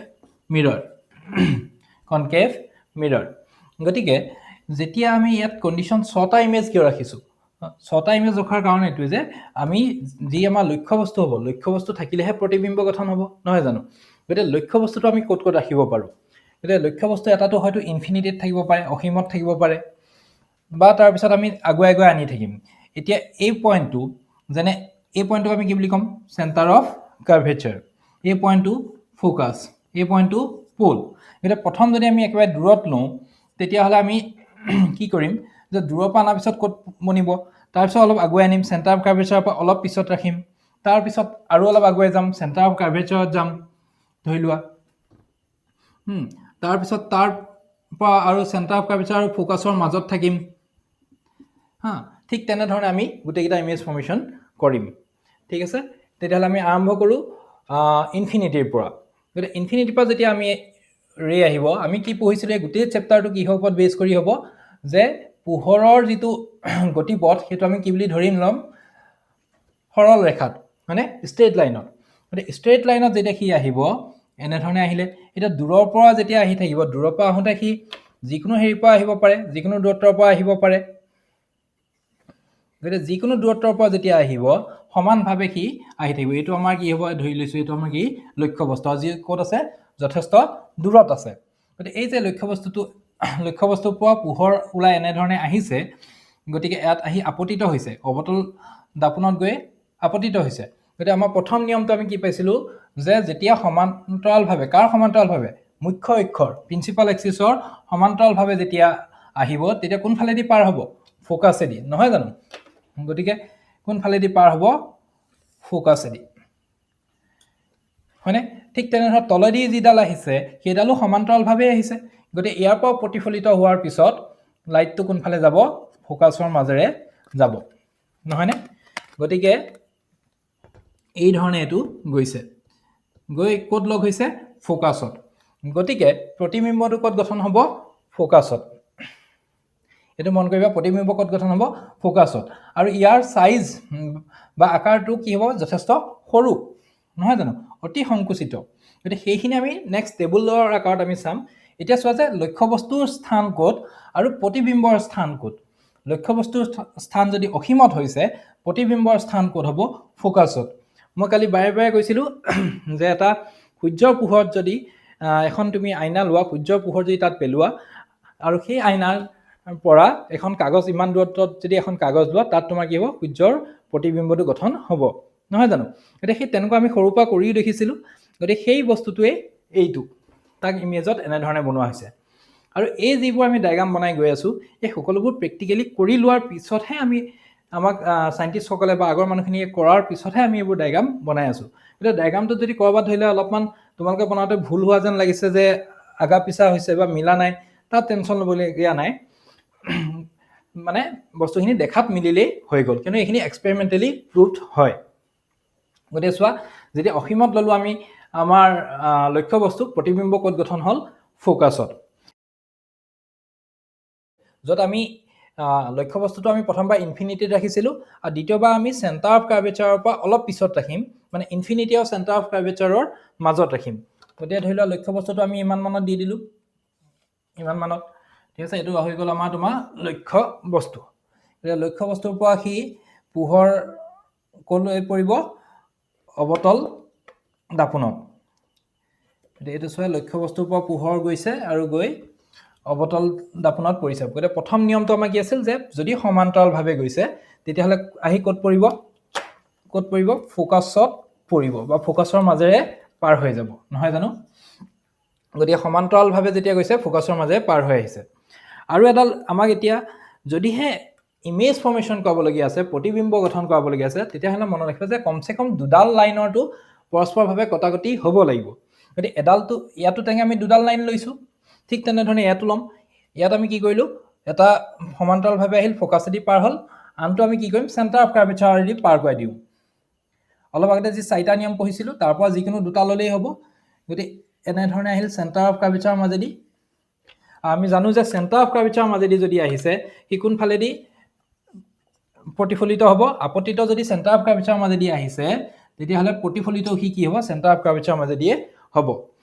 মিৰৰ, কনকেভ মিৰৰ। গতিকে যেতিয়া আমি ইয়াত কণ্ডিশ্যন ছটা ইমেজ কিয় ৰাখিছোঁ, ছটা ইমেজ ৰখাৰ কাৰণ এইটোৱে যে আমি যি আমাৰ লক্ষ্যবস্তু হ'ব, লক্ষ্যবস্তু থাকিলেহে প্ৰতিবিম্ব গঠন হ'ব, নহয় জানো? গতিকে লক্ষ্যবস্তুটো আমি ক'ত ক'ত ৰাখিব পাৰোঁ, গতিকে লক্ষ্যবস্তু এটাটো হয়তো ইনফিনিটিত থাকিব পাৰে, অসীমত থাকিব পাৰে, বা তাৰপিছত আমি আগুৱাই আগুৱাই আনি থাকিম। এতিয়া এই পইণ্টটো, যেনে এই পইণ্টটোক আমি কি বুলি ক'ম, চেণ্টাৰ অফ কাৰ্ভেচাৰ, এই পইণ্টটো ফ'কাছ, এই পইণ্টটো প'ল। গতিকে প্ৰথম যদি আমি একেবাৰে দূৰত লওঁ, তেতিয়াহ'লে আমি কি কৰিম যে দূৰৰ পৰা অনাৰ পিছত ক'ত বনিব, তাৰপিছত অলপ আগুৱাই আনিম, চেণ্টাৰ অফ কাৰ্ভেচাৰৰ পৰা অলপ পিছত ৰাখিম, তাৰপিছত আৰু অলপ আগুৱাই যাম, চেণ্টাৰ অফ কাৰ্ভেচাৰত যাম ধৰি লোৱা, তাৰপিছত তাৰ পৰা আৰু চেণ্টাৰ অফ কাৰ্ভেচাৰ আৰু ফ'কাছৰ মাজত থাকিম, হা, ঠিক তেনেধৰণে আমি গোটেইকেইটা ইমেজ ফৰ্মেশ্যন কৰিম। ঠিক আছে, তেতিয়াহ'লে আমি আৰম্ভ কৰোঁ ইনফিনিটিৰ পৰা। গতিকে ইনফিনিটিৰ পৰা যেতিয়া আমি ৰে আহিব, আমি কি পঢ়িছিলোঁ, এই গোটেই চেপ্টাৰটো কিহৰ ওপৰত বেছ কৰি হ'ব, যে পোহৰৰ যিটো গতিপথ সেইটো আমি কি বুলি ধৰি ল'ম, সৰল ৰেখাত, মানে ষ্ট্ৰেইট লাইনত। গতিকে ষ্ট্ৰেইট লাইনত যেতিয়া সি আহিব, এনেধৰণে আহিলে, এতিয়া দূৰৰ পৰা যেতিয়া আহি থাকিব, দূৰৰ পৰা আহোঁতে সি যিকোনো হেৰিৰ পৰা আহিব পাৰে, যিকোনো দূৰত্বৰ পৰা আহিব পাৰে। গতিকে যিকোনো দূৰত্বৰ পৰা যেতিয়া আহিব, সমানভাৱে সি আহি থাকিব। এইটো আমাৰ কি হ'ব, ধৰি লৈছোঁ এইটো আমাৰ কি লক্ষ্যবস্তু, আৰু যি ক'ত আছে, যথেষ্ট দূৰত আছে। গতিকে এই যে লক্ষ্যবস্তুৰ পৰা পোহৰ ওলাই এনেধৰণে আহিছে, গতিকে ইয়াত আহি আপতিত হৈছে, অৱতল দাপোনত গৈ আপতিত হৈছে। গতিকে আমাৰ প্ৰথম নিয়মটো আমি কি পাইছিলোঁ, যে যেতিয়া সমান্তৰালভাৱে, কাৰ সমান্তৰালভাৱে, মুখ্য অক্ষৰ প্ৰিন্সিপাল এক্সিছৰ সমান্তৰালভাৱে যেতিয়া আহিব, তেতিয়া কোনফালেদি পাৰ হ'ব, ফ'কাছেদি, নহয় জানো? গতিকে কোনফালেদি পাৰ হ'ব, ফ'কাছেদি, হয়নে? ঠিক তেনেধৰণে তলেদি যিডাল আহিছে সেইডালো সমান্তৰালভাৱেই আহিছে। গতিকে ইয়াৰ পৰা প্ৰতিফলিত হোৱাৰ পিছত লাইটটো কোনফালে যাব, ফ'কাছৰ মাজেৰে যাব, নহয়নে? গতিকে এই ধৰণে এইটো গৈছে, গৈ ক'ত লগ হৈছে, ফ'কাছত। গতিকে প্ৰতিবিম্বটো ক'ত গঠন হ'ব, ফ'কাছত। এইটো মন কৰিবা, প্ৰতিবিম্ব ক'ত গঠন হ'ব, ফ'কাছত। আৰু ইয়াৰ চাইজ বা আকাৰটো কি হ'ব, যথেষ্ট সৰু, নহয় জানো, অতি সংকুচিত। গতিকে সেইখিনি আমি নেক্সট টেবুলৰ আকাৰত আমি চাম। এতিয়া চোৱা যে লক্ষ্যবস্তুৰ স্থান ক'ত আৰু প্ৰতিবিম্বৰ স্থান ক'ত। লক্ষ্যবস্তুৰ স্থান যদি অসীমত হৈছে, প্ৰতিবিম্বৰ স্থান ক'ত হ'ব, ফ'কাছত। মই কালি বাৰে বাৰে কৈছিলোঁ যে এটা সূৰ্যৰ পোহৰত যদি এখন তুমি আইনা লোৱা, সূৰ্যৰ পোহৰ যদি তাত পেলোৱা, আৰু সেই আইনাৰ পৰা এখন কাগজ, ইমান দূৰত্বত যদি এখন কাগজ লোৱা, তাত তোমাৰ কি হ'ব, সূৰ্যৰ প্ৰতিবিম্বটো গঠন হ'ব, নহয় জানো? গতিকে সেই তেনেকুৱা আমি সৰুৰ পৰা কৰিও দেখিছিলোঁ। গতিকে সেই বস্তুটোৱেই এইটো, তাক ইমেজত এনেধৰণে বনোৱা হৈছে। আৰু এই যিবোৰ আমি ডায়েগ্ৰাম বনাই গৈ আছোঁ, এই সকলোবোৰ প্ৰেক্টিকেলি কৰি লোৱাৰ পিছতহে আমি, আমাক চাইণ্টিষ্টসকলে বা আগৰ মানুহখিনিয়ে কৰাৰ পিছতহে আমি এইবোৰ ডায়েগ্ৰাম বনাই আছোঁ। গতিকে ডায়েগ্ৰামটোত যদি ক'ৰবাত ধৰি লোৱা অলপমান তোমালোকে বনাওঁতে ভুল হোৱা যেন লাগিছে, যে আগা পিছা হৈছে বা মিলা নাই, তাত টেনশ্যন ল'বলগীয়া নাই, মানে বস্তুখিনি দেখাত মিলিলেই হৈ গ'ল। কিন্তু এইখিনি এক্সপেৰিমেণ্টেলি প্ৰুভড হয়। গতিকে চোৱা, যেতিয়া অসীমত ল'লোঁ আমি আমাৰ লক্ষ্যবস্তু, প্ৰতিবিম্ব ক'ত গঠন হ'ল, ফ'কাছত। য'ত আমি লক্ষ্যবস্তুটো আমি প্ৰথমবাৰ ইনফিনিটিত ৰাখিছিলোঁ, আৰু দ্বিতীয়বাৰ আমি চেণ্টাৰ অফ কাৰ্ভেচাৰৰ পৰা অলপ পিছত ৰাখিম, মানে ইনফিনিটি আৰু চেণ্টাৰ অফ কাৰ্ভেচাৰৰ মাজত ৰাখিম। গতিকে ধৰি লোৱা লক্ষ্যবস্তুটো আমি ইমান মানত দি দিলোঁ, ইমান মানত, ঠিক আছে। এইটো হৈ গ'ল আমাৰ তোমাৰ লক্ষ্য বস্তু। গতিকে লক্ষ্যবস্তুৰ পৰা সি পোহৰ ক'লৈ পৰিব, অৱতল দাপোনত। গতিকে এইটো চোৱা, লক্ষ্যবস্তুৰ পৰা পোহৰ গৈছে আৰু গৈ অৱতল দাপোনত পৰিছে। গতিকে প্ৰথম নিয়মটো আমাৰ কি আছিল, যে যদি সমান্তৰালভাৱে গৈছে তেতিয়াহ'লে আহি ক'ত পৰিব, ক'ত পৰিব, ফ'কাছত পৰিব বা ফ'কাছৰ মাজেৰে পাৰ হৈ যাব, নহয় জানো? গতিকে সমান্তৰালভাৱে যেতিয়া গৈছে, ফ'কাছৰ মাজেৰে পাৰ হৈ আহিছে। আৰু এডাল আমাক এতিয়া যদিহে ইমেজ ফৰ্মেশ্যন কৰাবলগীয়া আছে, প্ৰতিবিম্ব গঠন কৰাবলগীয়া আছে, তেতিয়াহ'লে মনত ৰাখিব যে কমচে কম দুডাল লাইনৰটো পৰস্পৰভাৱে কটাকটি হ'ব লাগিব। গতিকে এডালটো ইয়াতো তেনেকৈ আমি দুডাল লাইন লৈছোঁ, ঠিক তেনেধৰণে ইয়াতো ল'ম। ইয়াত আমি কি কৰিলোঁ, এটা সমান্তৰালভাৱে আহিল, ফ'কাছেদি পাৰ হ'ল, আনটো আমি কি কৰিম, চেণ্টাৰ অফ কাৰ্ভেচাৰেদি পাৰ কৰাই দিওঁ। অলপ আগতে যি চাৰিটা নিয়ম পঢ়িছিলোঁ, তাৰ পৰা যিকোনো দুটা ল'লেই হ'ব। গতিকে এনেধৰণে আহিল চেণ্টাৰ অফ কাৰ্ভেচাৰৰ মাজেদি। আমি জানো যে চেণ্টাৰ অফ কাৰ্ভেচাৰৰ মাজেদি যদি আহিছে, সি কোনফালেদি প্ৰতিফলিত হ'ব, আপতিত যদি চেণ্টাৰ অফ কাৰ্ভেচাৰৰ মাজেদি আহিছে, তেতিয়াহ'লে প্ৰতিফলিত সি কি হ'ব, চেণ্টাৰ অফ কাৰ্ভেচাৰৰ মাজেদিয়ে হ'ব।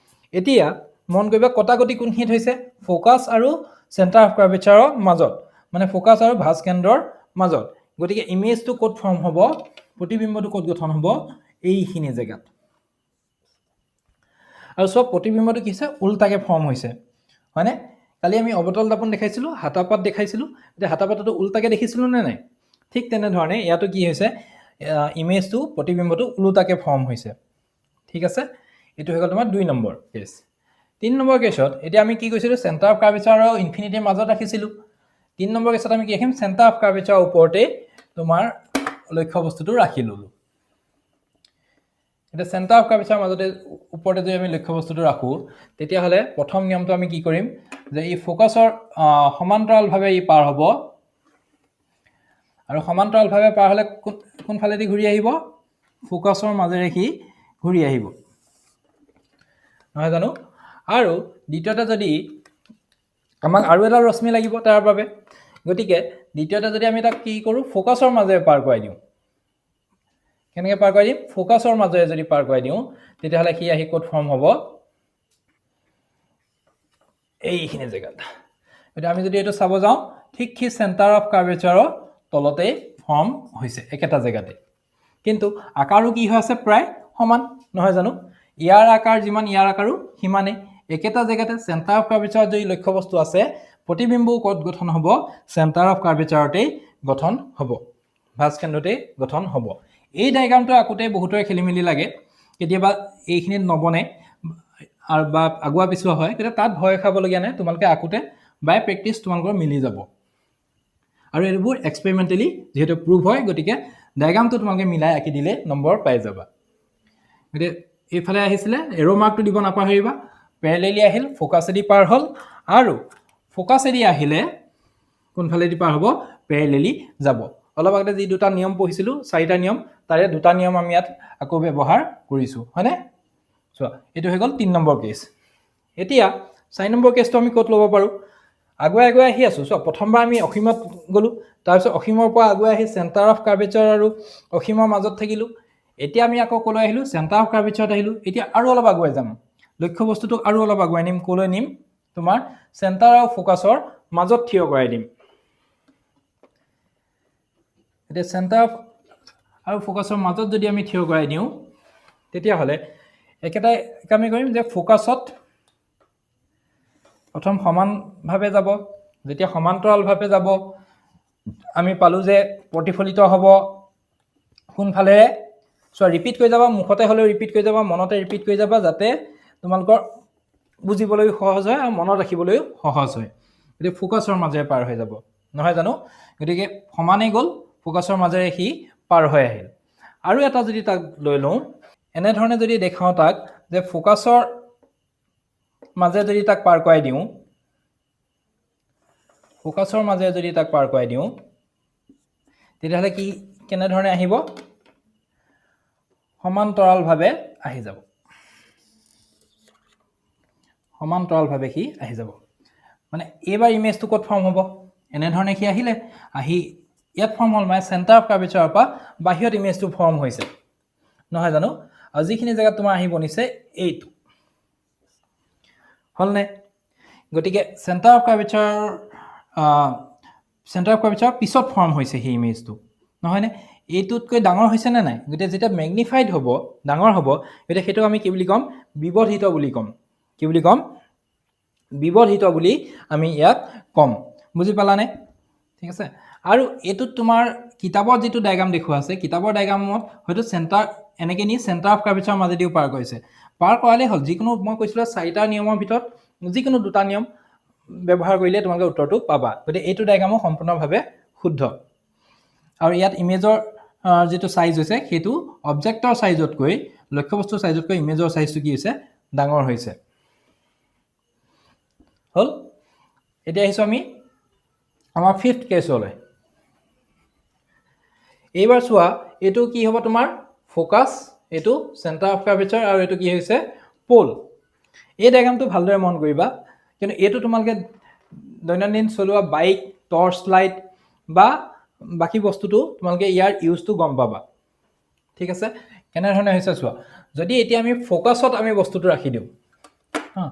এতিয়া মন কৰিবা, কটাকটি কোনখিনিত হৈছে, ফ'কাছ আৰু চেণ্টাৰ অফ কাৰ্ভেচাৰৰ মাজত, মানে ফ'কাছ আৰু ভাঁজ কেন্দ্ৰৰ মাজত। গতিকে ইমেজটো ক'ত ফৰ্ম হ'ব, প্ৰতিবিম্বটো ক'ত গঠন হ'ব, এইখিনি জেগাত। আৰু চব প্ৰতিবিম্বটো কি হৈছে, উল্টাকৈ ফৰ্ম হৈছে, হয়নে? কালি আমি অৱতল দাপোন দেখাইছিলোঁ, হাতাপাত দেখাইছিলোঁ, এতিয়া হাতাপাতটো উল্টাকৈ দেখিছিলোঁ নে নাই? ঠিক তেনেধৰণে ইয়াতো কি হৈছে, ইমেজটো, প্ৰতিবিম্বটো ওলোটাকৈ ফৰ্ম হৈছে। ঠিক আছে, এইটো হৈ গ'ল তোমাৰ 2 নম্বৰ কেছ। 3 নম্বৰ কেছত এতিয়া আমি কি কৈছিলোঁ, চেণ্টাৰ অফ কাৰ্ভেচাৰ আৰু ইনফিনিটিৰ মাজত ৰাখিছিলোঁ। 3 নম্বৰ কেছত আমি কি ৰাখিম, চেণ্টাৰ অফ কাৰ্ভেচাৰৰ ওপৰতেই তোমাৰ লক্ষ্যবস্তুটো ৰাখি ল'লোঁ। এতিয়া চেণ্টাৰ অফ কাৰ্ভেচাৰৰ মাজতে ওপৰতে যদি আমি লক্ষ্যবস্তুটো ৰাখোঁ, তেতিয়াহ'লে প্ৰথম নিয়মটো আমি কি কৰিম, যে ই ফ'কাছৰ সমান্তৰালভাৱে ই পাৰ হ'ব আৰু সমান্তৰালভাৱে পাৰ হ'লে কোনফালেদি ঘূৰি আহিব? ফ'কাছৰ মাজেৰে সি ঘূৰি আহিব, নহয় জানো? আৰু দ্বিতীয়তে যদি আমাক আৰু এডাল ৰশ্মি লাগিব তাৰ বাবে, গতিকে দ্বিতীয়তে যদি আমি তাক কি কৰোঁ, ফ'কাছৰ মাজেৰে পাৰ কৰাই দিওঁ। কেনেকৈ পাৰ কৰাই দিম? ফ'কাছৰ মাজেৰে যদি পাৰ কৰাই দিওঁ তেতিয়াহ'লে সি আহি ক'ত ফৰ্ম হ'ব? এইখিনি জেগাত। গতিকে আমি যদি এইটো চাব যাওঁ, ঠিক সি চেণ্টাৰ অফ কাৰ্ভেচাৰৰ তলতেই ফৰ্ম হৈছে, একেটা জেগাতে। কিন্তু আকাৰো কি হৈ আছে? প্ৰায় সমান, নহয় জানো? ইয়াৰ আকাৰ যিমান, ইয়াৰ আকাৰো সিমানেই। একেটা জেগাতে চেণ্টাৰ অফ কাৰ্ভেচাৰত যদি লক্ষ্যবস্তু আছে, প্ৰতিবিম্বও ক'ত গঠন হ'ব? চেণ্টাৰ অফ কাৰ্ভেচাৰতেই গঠন হ'ব, ভাঁজকেন্দ্ৰতেই গঠন হ'ব। এই ডায়েগ্ৰামটো আঁকোতে বহুতৰে খেলি মেলি লাগে, কেতিয়াবা এইখিনিত নবনে আৰু বা আগুৱা পিছুৱা হয়। গতিকে তাত ভয় খাবলগীয়া নাই, তোমালোকে আঁকোতে বাই প্ৰেক্টিছ তোমালোকৰ মিলি যাব। আৰু এইবোৰ এক্সপেৰিমেণ্টেলি যিহেতু প্ৰুভ হয়, গতিকে ডায়েগ্ৰামটো তোমালোকে মিলাই আঁকি দিলে নম্বৰ পাই যাবা। গতিকে এইফালে আহিছিলে, এৰ' মাৰ্কটো দিব নাপাহৰিবা। পেৰেলেলি আহিল, ফ'কাছেদি পাৰ হ'ল, আৰু ফ'কাছেদি আহিলে কোনফালেদি পাৰ হ'ব? পেৰেলেলি যাব। অলপ আগতে যি দুটা নিয়ম পঢ়িছিলোঁ, চাৰিটা নিয়ম, তাৰে দুটা নিয়ম আমি ইয়াত আকৌ ব্যৱহাৰ কৰিছোঁ, হয়নে? চোৱা, এইটো হৈ গ'ল 3 নম্বৰ কেছ। এতিয়া 4 নম্বৰ কেছটো আমি ক'ত ল'ব পাৰোঁ? আগুৱাই আগুৱাই আহি আছোঁ। চোৱা, প্ৰথমবাৰ আমি অসীমত গ'লোঁ, তাৰপিছত অসীমৰ পৰা আগুৱাই আহি চেণ্টাৰ অফ কাৰ্ভেচাৰ আৰু অসীমৰ মাজত থাকিলোঁ। এতিয়া আমি আকৌ ক'লৈ আহিলোঁ? চেণ্টাৰ অফ কাৰ্ভেচাৰত আহিলোঁ। এতিয়া আৰু অলপ আগুৱাই যাম, লক্ষ্য বস্তুটোক আৰু অলপ আগুৱাই নিম। ক'লৈ নিম? তোমাৰ চেণ্টাৰ আৰু ফ'কাছৰ মাজত থিয় কৰাই দিম। এতিয়া চেণ্টাৰ আৰু ফ'কাছৰ মাজত যদি আমি থিয় কৰাই দিওঁ, তেতিয়াহ'লে একেটাই কামেই কৰিম যে ফ'কাছত প্ৰথম সমানভাৱে যাব। যেতিয়া সমান্তৰালভাৱে যাব, আমি পালোঁ যে প্ৰতিফলিত হ'ব কোনফালেৰে? চোৱা, ৰিপিট কৰি যাবা, মুখতে হ'লেও ৰিপিট কৰি যাবা, মনতে ৰিপিট কৰি যাবা, যাতে তোমালোকৰ বুজিবলৈও সহজ হয় আৰু মনত ৰাখিবলৈও সহজ হয়। গতিকে ফ'কাছৰ মাজেৰে পাৰ হৈ যাব, নহয় জানো? গতিকে সমানেই গ'ল, ফ'কাছৰ মাজেৰে সি পাৰ হৈ আহিল। আৰু এটা যদি তাক লৈ লওঁ, এনেধৰণে যদি দেখাওঁ তাক যে ফ'কাছৰ মাজে যদি তাক পাৰ কৰাই দিওঁ, ফ'কাছৰ মাজেৰে যদি তাক পাৰ কৰাই দিওঁ, তেতিয়াহ'লে কি কেনেধৰণে আহিব? সমান্তৰালভাৱে আহি যাব, সমান্তৰালভাৱে সি আহি যাব। মানে এইবাৰ ইমেজটো ক'ত ফৰ্ম হ'ব? এনেধৰণে সি আহিলে, আহি ইয়াত ফৰ্ম হ'ল, মানে চেণ্টাৰ অফ কাৰ্ভেচাৰৰ পৰা বাহিৰত ইমেজটো ফৰ্ম হৈছে, নহয় জানো? আৰু যিখিনি জেগাত তোমাৰ আহি বনিছে এইটো হ'লনে? গতিকে চেণ্টাৰ অফ কাৰ্ভেচাৰৰ পিছত ফৰ্ম হৈছে সেই ইমেজটো, নহয়নে? এইটোতকৈ ডাঙৰ হৈছেনে নাই? গতিকে যেতিয়া মেগনিফাইড হ'ব, ডাঙৰ হ'ব, গতিকে সেইটোক আমি কি বুলি ক'ম? বিবৰ্ধিত বুলি ক'ম। কি বুলি ক'ম? বিবৰ্ধিত বুলি আমি ইয়াক ক'ম। বুজি পালানে? ঠিক আছে। আৰু এইটোত তোমাৰ কিতাপত যিটো ডায়েগ্ৰাম দেখুওৱা আছে, কিতাপৰ ডায়েগ্ৰামত হয়তো চেণ্টাৰ এনেকৈ নি চেণ্টাৰ অফ কাৰ্ভেচাৰৰ মাজেদিও পাৰ কৰিছে। পাৰ কৰালেই হ'ল, যিকোনো মই কৈছিলোঁ চাৰিটা নিয়মৰ ভিতৰত যিকোনো দুটা নিয়ম ব্যৱহাৰ কৰিলে তোমালোকে উত্তৰটো পাবা। গতিকে এইটো ডায়েগ্ৰামো সম্পূৰ্ণভাৱে শুদ্ধ। আৰু ইয়াত ইমেজৰ যিটো চাইজ হৈছে, সেইটো অবজেক্টৰ চাইজতকৈ, লক্ষ্যবস্তুৰ চাইজতকৈ ইমেজৰ চাইজটো কি হৈছে? ডাঙৰ হৈছে। হ'ল। এতিয়া আহিছোঁ আমি আমাৰ ফিফ্থ কেছলৈ। এইবাৰ চোৱা, এইটো কি হ'ব? তোমাৰ ফ'কাছ, এইটো চেণ্টাৰ অফ কাৰ্ভেচাৰ, আৰু এইটো কি হৈছে? প'ল। এই ডায়েগ্ৰামটো ভালদৰে মন কৰিবা, কিন্তু এইটো তোমালোকে দৈনন্দিন চলোৱা বাইক, টৰ্চ লাইট বা বাকী বস্তুটো তোমালোকে ইয়াৰ ইউজটো গম পাবা। ঠিক আছে? কেনেধৰণে হৈছে চোৱা, যদি এতিয়া আমি ফ'কাছত আমি বস্তুটো ৰাখি দিওঁ, হা,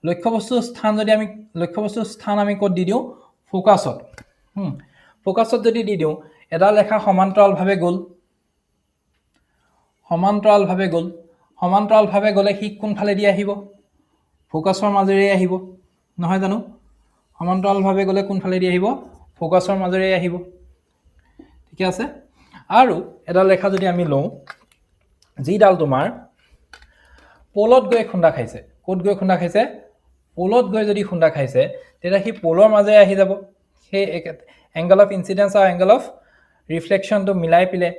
লক্ষ্যবস্তুৰ স্থান যদি আমি লক্ষ্যবস্তুৰ স্থান আমি ক'ত দি দিওঁ? ফ'কাছত। ফ'কাছত যদি দি দিওঁ, এডাল ৰেখা সমান্তৰালভাৱে গ'ল, সমান্তৰালভাৱে গ'ল, সমান্তৰালভাৱে গ'লে সি কোনফালেদি আহিব? ফ'কাছৰ মাজেৰে আহিব, নহয় জানো? সমান্তৰালভাৱে গ'লে কোনফালেদি আহিব? ফ'কাছৰ মাজেৰে আহিব। ঠিকে আছে। আৰু এডাল ৰেখা যদি আমি লওঁ, যিডাল তোমাৰ প'লত গৈ খুন্দা খাইছে, ক'ত গৈ খুন্দা খাইছে? প'লত গৈ যদি খুন্দা খাইছে, তেতিয়া সি প'লৰ মাজেৰে আহি যাব। সেই এংগল অফ ইনচিডেঞ্চ আৰু এংগল অফ ৰিফ্লেকশ্যনটো মিলাই পেলাই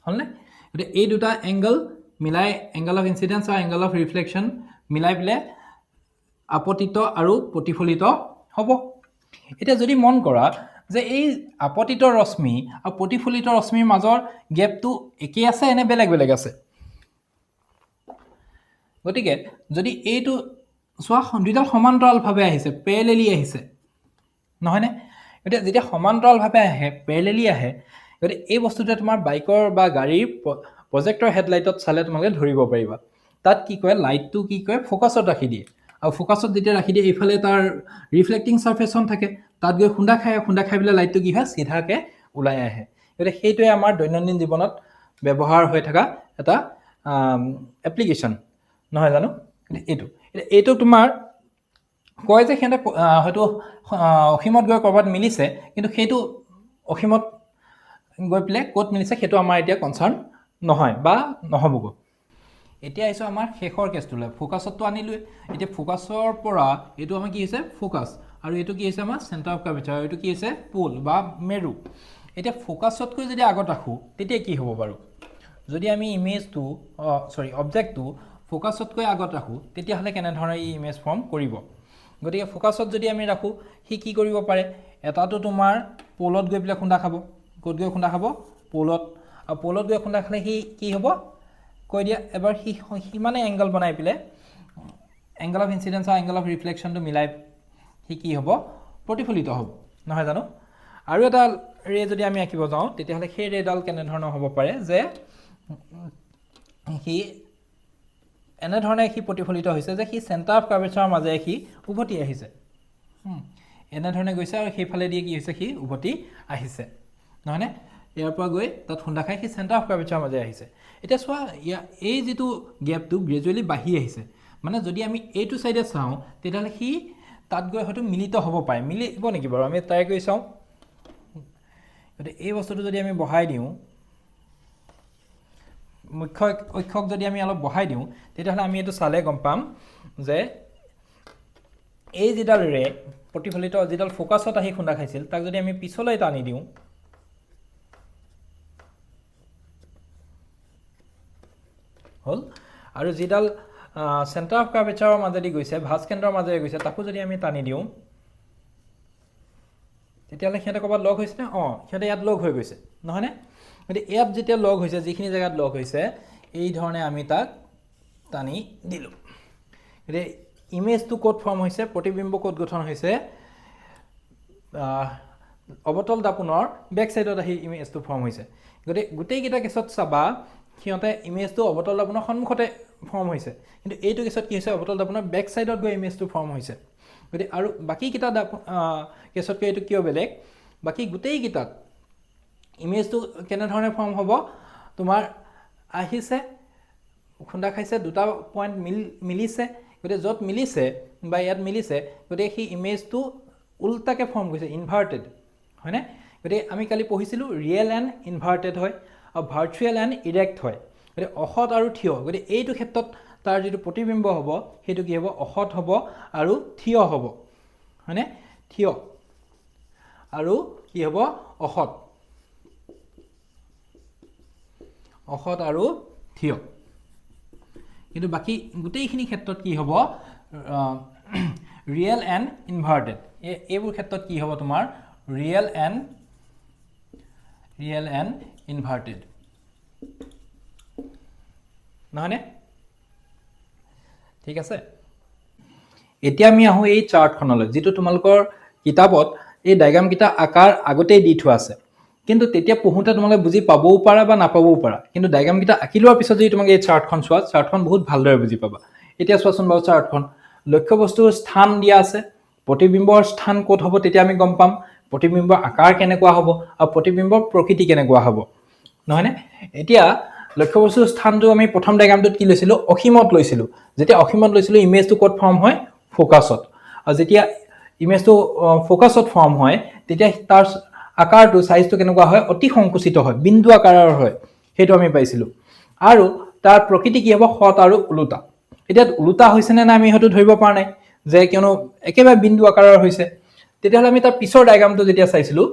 হ'লনে? গতিকে এই দুটা এংগল মিলাই, এংগল অফ ইনচিডেঞ্চ আৰু এংগল অফ ৰিফ্লেকশ্যন মিলাই পেলাই আপতিত আৰু প্ৰতিফলিত হ'ব। এতিয়া যদি মন কৰা যে এই আপতিত ৰশ্মি আৰু প্ৰতিফলিত ৰশ্মিৰ মাজৰ গেপটো একেই আছে নে বেলেগ বেলেগ আছে? গতিকে যদি এইটো চোৱা, দুইডাল সমান্তৰালভাৱে আহিছে, পেৰেলেলি আহিছে, নহয়নে? এতিয়া যেতিয়া সমান্তৰালভাৱে আহে, পেৰেলেলি আহে, গতিকে এই বস্তুটোৱে তোমাৰ বাইকৰ বা গাড়ীৰ প্ৰজেক্টৰ হেডলাইটত চালে তোমালোকে ধৰিব পাৰিবা। তাত কি কৰে, লাইটটো কি কৰে, ফ'কাছত ৰাখি দিয়ে, আৰু ফ'কাছত যেতিয়া ৰাখি দিয়ে এইফালে তাৰ ৰিফ্লেক্টিং ছাৰ্ফেচখন থাকে, তাত গৈ খুন্দা খায়, খুন্দা খাই পেলাই লাইটটো কি হয়, চিধাকৈ ওলাই আহে। গতিকে সেইটোৱে আমাৰ দৈনন্দিন জীৱনত ব্যৱহাৰ হৈ থকা এটা এপ্লিকেশ্যন, নহয় জানো? এইটো এইটো তোমাৰ কয় যে সিহঁতে হয়তো অসীমত গৈ ক'ৰবাত মিলিছে, কিন্তু সেইটো অসীমত গৈ পেলাই ক'ত মিলিছে সেইটো আমাৰ এতিয়া কনচাৰ্ণ নহয় বা নহ'বগৈ। এতিয়া আহিছোঁ আমাৰ শেষৰ কেছটোলৈ। ফ'কাছতটো আনিলোৱে, এতিয়া ফ'কাছৰ পৰা এইটো আমাৰ কি হৈছে, ফ'কাছ, আৰু এইটো কি হৈছে আমাৰ চেণ্টাৰ অফ কাৰ্ভেচাৰ, আৰু এইটো কি হৈছে প'ল বা মেৰু। এতিয়া ফ'কাছতকৈ যদি আগত ৰাখোঁ তেতিয়া কি হ'ব বাৰু? যদি আমি ইমেজটো চৰি অবজেক্টটো ফ'কাছতকৈ আগত ৰাখোঁ তেতিয়াহ'লে কেনেধৰণে ই ইমেজ ফৰ্ম কৰিব? গতিকে ফ'কাছত যদি আমি ৰাখোঁ সি কি কৰিব পাৰে, এটাটো তোমাৰ প'লত গৈ পেলাই খুন্দা খাব। ক'ত গৈ খুন্দা খাব? প'লত। আৰু প'লত গৈ খুন্দা খালে সি কি হ'ব কৈ দিয়া এবাৰ, সি সিমানে এংগল বনাই পেলাই এংগল অফ ইনচিডেঞ্চ আৰু এংগল অফ ৰিফ্লেকশ্যনটো মিলাই সি কি হ'ব, প্ৰতিফলিত হ'ব, নহয় জানো? আৰু এটা ৰে যদি আমি আঁকিব যাওঁ তেতিয়াহ'লে সেই ৰেডাল কেনেধৰণৰ হ'ব পাৰে যে সি এনেধৰণে সি প্ৰতিফলিত হৈছে যে সি চেণ্টাৰ অফ কাৰ্ভেচাৰৰ মাজেৰে সি উভতি আহিছে, এনেধৰণে গৈছে আৰু সেইফালেদি কি হৈছে, সি উভতি আহিছে, নহয়নে? ইয়াৰ পৰা গৈ তাত খুন্দা খাই সি চেণ্টাৰ অফ কাৰ্ভেচাৰৰ মাজেৰে আহিছে। এতিয়া চোৱা, এই যিটো গেপটো গ্ৰেজুৱেলি বাঢ়ি আহিছে, মানে যদি আমি এইটো ছাইডে চাওঁ তেতিয়াহ'লে সি তাত গৈ হয়তো মিলিত হ'ব পাৰে। মিলিব নেকি বাৰু? আমি ট্ৰাই কৰি চাওঁ। গতিকে এই বস্তুটো যদি আমি বঢ়াই দিওঁ, মুখ্য অক্ষক যদি আমি অলপ বঢ়াই দিওঁ, তেতিয়াহ'লে আমি এইটো চালে গম পাম যে এই যিডাল ৰে প্ৰতিফলিত, যিডাল ফ'কাছত আহি খুন্দা খাইছিল, তাক যদি আমি পিছলৈ টানি দিওঁ, হ'ল, আৰু যিডাল চেণ্টাৰ অফ কাৰ্ভেচাৰৰ মাজেদি গৈছে, ভাঁজ কেন্দ্ৰৰ মাজেৰে গৈছে, তাকো যদি আমি টানি দিওঁ, তেতিয়াহ'লে সিহঁতে ক'ৰবাত লগ হৈছেনে? অঁ, সিহঁতে ইয়াত লগ হৈ গৈছে, নহয়নে? গতিকে ইয়াত যেতিয়া লগ হৈছে, যিখিনি জেগাত লগ হৈছে, এই ধৰণে আমি তাক টানি দিলোঁ। গতিকে ইমেজটো ক'ত ফৰ্ম হৈছে, প্ৰতিবিম্ব ক'ত গঠন হৈছে, অৱতল দাপোনৰ বেক ছাইডত আহি ইমেজটো ফৰ্ম হৈছে। গতিকে গোটেইকেইটা কেছত চাবা সিহঁতে ইমেজটো অৱতল দাপোনৰ সন্মুখতে ফৰ্ম হৈছে, কিন্তু এইটো কেছত কি হৈছে, অৱতল দাপোনৰ বেক ছাইডত গৈ ইমেজটো ফৰ্ম হৈছে। গতিকে আৰু বাকীকেইটা দাপোন কেছতকৈ এইটো কিয় বেলেগ, বাকী গোটেইকেইটাত ইমেজটো কেনেধৰণে ফৰ্ম হ'ব, তোমাৰ আহিছে খুন্দা খাইছে, দুটা পইণ্ট মিলিছে, গতিকে য'ত মিলিছে বা ইয়াত মিলিছে, গতিকে সেই ইমেজটো উল্টাকৈ ফৰ্ম কৰিছে, ইনভাৰ্টেড, হয়নে? গতিকে আমি কালি পঢ়িছিলোঁ ৰিয়েল এণ্ড ইনভাৰ্টেড হয় আৰু ভাৰ্চুৱেল এণ্ড ইৰেক্ট হয়, গতিকে অসৎ আৰু থিয়। গতিকে এইটো ক্ষেত্ৰত তাৰ যিটো প্ৰতিবিম্ব হ'ব সেইটো কি হ'ব, অসৎ হ'ব আৰু থিয় হ'ব, হয়নে? থিয় আৰু কি হ'ব, অসৎ, অসৎ আৰু থিয়। কিন্তু বাকী গোটেইখিনি ক্ষেত্ৰত কি হ'ব, ৰিয়েল এণ্ড ইনভাৰ্টেড। এইবোৰ ক্ষেত্ৰত কি হ'ব তোমাৰ, ৰিয়েল এণ্ড ইনভাৰ্টেড, নহয়নে? ঠিক আছে। এতিয়া আমি আহোঁ এই চাৰ্টখনলৈ, যিটো তোমালোকৰ কিতাপত এই ডায়েগ্ৰামকেইটা আকাৰ আগতেই দি থোৱা আছে, কিন্তু তেতিয়া পঢ়োঁতে তোমালোকে বুজি পাবও পাৰা বা নাপাবও পাৰা, কিন্তু ডায়েগ্ৰামকেইটা আঁকি লোৱাৰ পিছত যদি তোমালোকে এই চাৰ্টখন চোৱা, চাৰ্টখন বহুত ভালদৰে বুজি পাবা। এতিয়া চোৱাচোন বাৰু চাৰ্টখন, লক্ষ্যবস্তুৰ স্থান দিয়া আছে, প্ৰতিবিম্বৰ স্থান ক'ত হ'ব তেতিয়া আমি গম পাম, প্ৰতিবিম্বৰ আকাৰ কেনেকুৱা হ'ব আৰু প্ৰতিবিম্বৰ প্ৰকৃতি কেনেকুৱা হ'ব, নহয়নে? এতিয়া লক্ষ্যবস্তুৰ স্থানটো আমি প্ৰথম ডায়েগ্ৰামটোত কি লৈছিলোঁ, অসীমত লৈছিলোঁ। যেতিয়া অসীমত লৈছিলোঁ ইমেজটো ক'ত ফৰ্ম হয়, ফ'কাছত। আৰু যেতিয়া ইমেজটো ফ'কাছত ফৰ্ম হয় তেতিয়া তাৰ আকাৰটো, চাইজটো কেনেকুৱা হয়, অতি সংকুচিত হয়, বিন্দু আকাৰৰ হয়, সেইটো আমি পাইছিলোঁ। আৰু তাৰ প্ৰকৃতি কি হ'ব, সৎ আৰু ওলোটা। এতিয়া ওলোটা হৈছেনে নাই আমি হয়তো ধৰিব পৰা নাই, যে কিয়নো একেবাৰে বিন্দু আকাৰৰ হৈছে। তেতিয়াহ'লে আমি তাৰ পিছৰ ডায়েগ্ৰামটো যেতিয়া চাইছিলোঁ,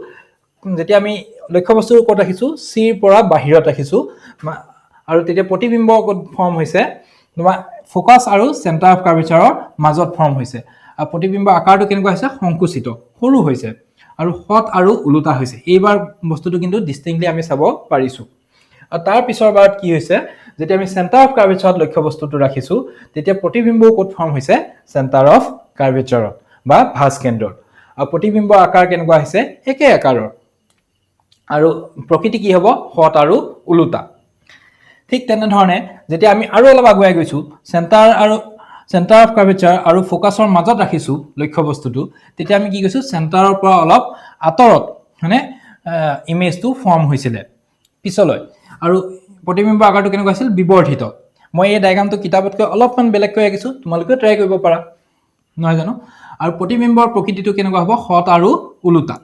যেতিয়া আমি লক্ষ্যবস্তু ক'ত ৰাখিছোঁ, চিৰ পৰা বাহিৰত ৰাখিছোঁ, আৰু তেতিয়া প্ৰতিবিম্ব ক'ত ফৰ্ম হৈছে, তোমাৰ ফ'কাছ আৰু চেণ্টাৰ অফ কাৰ্ভেচাৰৰ মাজত ফৰ্ম হৈছে। আৰু প্ৰতিবিম্বৰ আকাৰটো কেনেকুৱা হৈছে? সংকুচিত, সৰু হৈছে আৰু সৎ আৰু ওলোটা হৈছে। এইবাৰ বস্তুটো কিন্তু ডিষ্টিংলি আমি চাব পাৰিছোঁ। আৰু তাৰ পিছৰ বাৰত কি হৈছে? যেতিয়া আমি চেণ্টাৰ অফ কাৰ্ভেচাৰত লক্ষ্য বস্তুটো ৰাখিছোঁ, তেতিয়া প্ৰতিবিম্বও ক'ত ফৰ্ম হৈছে? চেণ্টাৰ অফ কাৰ্ভেচাৰত বা ভাঁজ কেন্দ্ৰত। আৰু প্ৰতিবিম্বৰ আকাৰ কেনেকুৱা হৈছে? একে আকাৰৰ। আৰু প্ৰকৃতি কি হ'ব? সৎ আৰু ওলোটা। ঠিক তেনেধৰণে যেতিয়া আমি আৰু অলপ আগুৱাই গৈছোঁ, চেণ্টাৰ অফ কাৰ্ভেচাৰ আৰু ফ'কাছৰ মাজত ৰাখিছোঁ লক্ষ্য বস্তুটো, তেতিয়া আমি কি কৈছোঁ? চেণ্টাৰৰ পৰা অলপ আঁতৰত মানে ইমেজটো ফৰ্ম হৈছিলে পিছলৈ। আৰু প্ৰতিবিম্বৰ আকাৰটো কেনেকুৱা আছিল? বিবৰ্ধিত। মই এই ডায়েগ্ৰামটো কিতাপতকৈ অলপমান বেলেগকৈ আঁকিছোঁ, তোমালোকেও ট্ৰাই কৰিব পাৰা, নহয় জানো? আৰু প্ৰতিবিম্বৰ প্ৰকৃতিটো কেনেকুৱা হ'ব? সৎ আৰু ওলোটা।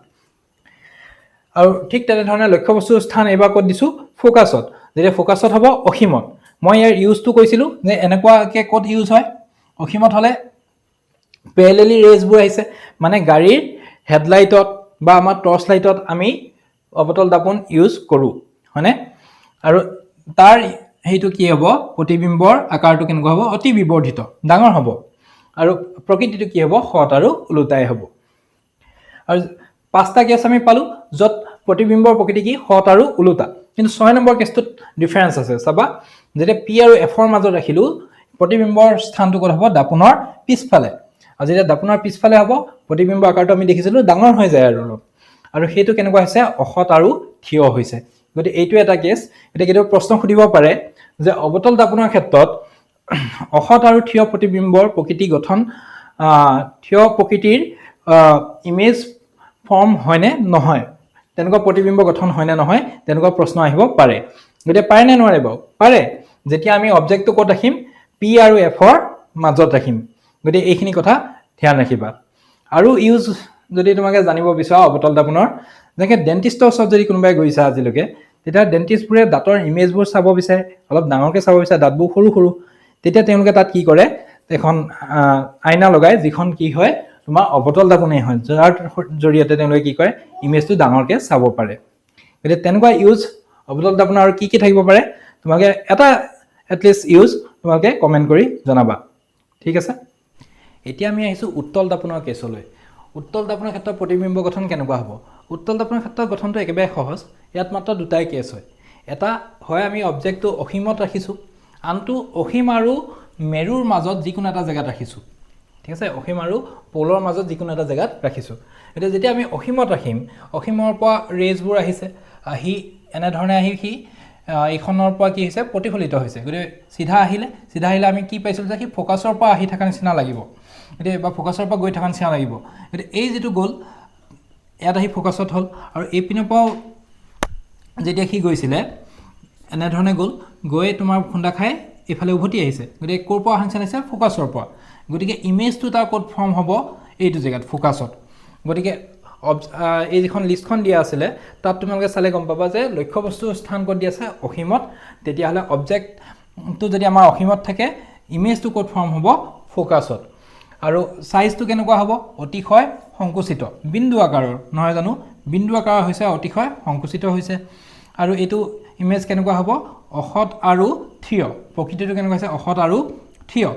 আৰু ঠিক তেনেধৰণে লক্ষ্যবস্তুৰ স্থান এইবাৰ ক'ত দিছোঁ? ফ'কাছত। যেতিয়া ফ'কাছত হ'ব, অসীমত। মই ইয়াৰ ইউজটো কৈছিলোঁ যে এনেকুৱাকৈ ক'ত ইউজ হয়। অসীমত হ'লে পেৰেলেলি ৰেজবোৰ আহিছে, মানে গাড়ীৰ হেডলাইটত বা আমাৰ টৰ্চ লাইটত আমি অৱতল দাপোন ইউজ কৰোঁ, হয়নে? আৰু তাৰ সেইটো কি হ'ব? প্ৰতিবিম্বৰ আকাৰটো কেনেকুৱা হ'ব? অতি বিবৰ্ধিত, ডাঙৰ হ'ব। আৰু প্ৰকৃতিটো কি হ'ব? সৎ আৰু ওলোটাই হ'ব। আৰু পাঁচটা কেছ আমি পালোঁ য'ত প্ৰতিবিম্বৰ প্ৰকৃতি কি? সৎ আৰু ওলোটা। কিন্তু 6 নম্বৰ কেছটোত ডিফাৰেঞ্চ আছে, চাবা। যেতিয়া পি আৰু এফৰ মাজত ৰাখিলোঁ, প্ৰতিবিম্বৰ স্থানটো ক'ত হ'ব? দাপোনৰ পিছফালে। আৰু যেতিয়া দাপোনৰ পিছফালে হ'ব, প্ৰতিবিম্বৰ আকাৰটো আমি দেখিছিলোঁ ডাঙৰ হৈ যায় আৰু অলপ। আৰু সেইটো কেনেকুৱা হৈছে? অসৎ আৰু থিয় হৈছে। গতিকে এইটো এটা কেছ। গতিকে কেতিয়াবা প্ৰশ্ন সুধিব পাৰে যে অৱতল দাপোনৰ ক্ষেত্ৰত অসৎ আৰু থিয় প্ৰতিবিম্বৰ প্ৰকৃতি গঠন, থিয় প্ৰকৃতিৰ ইমেজ ফৰ্ম হয়নে নহয়, তেনেকুৱা প্ৰতিবিম্ব গঠন হয়নে নহয়, তেনেকুৱা প্ৰশ্ন আহিব পাৰে। গতিকে পাৰে নে নোৱাৰে বাৰু? পাৰে, যেতিয়া আমি অবজেক্টটো ক'ত ৰাখিম? পি আৰু এফৰ মাজত ৰাখিম। গতিকে এইখিনি কথা ধ্যান ৰাখিবা। আৰু ইউজ যদি তোমালোকে জানিব বিচৰা অৱতল দাপোনৰ, যেনেকৈ ডেণ্টিষ্টৰ ওচৰত যদি কোনোবাই গৈছা আজিলৈকে, তেতিয়া ডেণ্টিষ্টবোৰে দাঁতৰ ইমেজবোৰ চাব বিচাৰে, অলপ ডাঙৰকৈ চাব বিচাৰে, দাঁতবোৰ সৰু সৰু। তেতিয়া তেওঁলোকে তাত কি কৰে? এখন আইনা লগায়, যিখন কি হয়? তোমাৰ অৱতল দাপোনেই হয়, যাৰ জৰিয়তে তেওঁলোকে কি কৰে? ইমেজটো ডাঙৰকৈ চাব পাৰে। গতিকে তেনেকুৱা ইউজ অৱতল দাপোনৰ আৰু কি কি থাকিব পাৰে, তোমালোকে এটা এটলিষ্ট ইউজ তোমালোকে কমেণ্ট কৰি জনাবা, ঠিক আছে? এতিয়া আমি আহিছোঁ উত্তল দাপোনৰ কেছলৈ। উত্তল দাপোনৰ ক্ষেত্ৰত প্ৰতিবিম্ব গঠন কেনেকুৱা হ'ব? উত্তল দাপোনৰ ক্ষেত্ৰত গঠনটো একেবাৰে সহজ। ইয়াত মাত্ৰ দুটাই কেছ হয়। এটা হয় আমি অবজেক্টটো অসীমত ৰাখিছোঁ, আনটো অসীম আৰু মেৰুৰ মাজত যিকোনো এটা জেগাত ৰাখিছোঁ, ঠিক আছে? অসীম আৰু প'লৰ মাজত যিকোনো এটা জেগাত ৰাখিছোঁ। এতিয়া যেতিয়া আমি অসীমত ৰাখিম, অসীমৰ পৰা ৰেজবোৰ আহিছে, আহি এনেধৰণে আহি সি এইখনৰ পৰা কি হৈছে? প্ৰতিফলিত হৈছে। গতিকে চিধা আহিলে, চিধা আহিলে আমি কি পাইছিলোঁ যে সি ফ'কাছৰ পৰা আহি থকা নিচিনা লাগিব, গতিকে বা ফ'কাছৰ পৰা গৈ থকা নিচিনা লাগিব। গতিকে এই যিটো গ'ল, ইয়াত আহি ফ'কাছত হ'ল। আৰু এইপিনৰ পৰাও যেতিয়া সি গৈছিলে, এনেধৰণে গ'ল, গৈ তোমাৰ খুন্দা খাই এইফালে উভতি আহিছে। গতিকে ক'ৰ পৰা অহা নিচিনা লাগিছে? ফ'কাছৰ পৰা। গতিকে ইমেজটো তাৰ ক'ত ফৰ্ম হ'ব? এইটো জেগাত, ফ'কাছত। গতিকে এই যিখন লিষ্টখন দিয়া আছিলে, তাত তোমালোকে চালে গম পাবা যে লক্ষ্যবস্তুৰ স্থান ক'ত দিয়া আছে? অসীমত। তেতিয়াহ'লে অবজেক্টটো যদি আমাৰ অসীমত থাকে, ইমেজটো ক'ত ফৰ্ম হ'ব? ফ'কাছত। আৰু চাইজটো কেনেকুৱা হ'ব? অতিশয় সংকুচিত, বিন্দু আকাৰৰ, নহয় জানো? বিন্দু আকাৰৰ হৈছে, অতিশয় সংকুচিত হৈছে। আৰু এইটো ইমেজ কেনেকুৱা হ'ব? অসৎ আৰু থিয়। প্ৰকৃতিটো কেনেকুৱা হৈছে? অসৎ আৰু থিয়।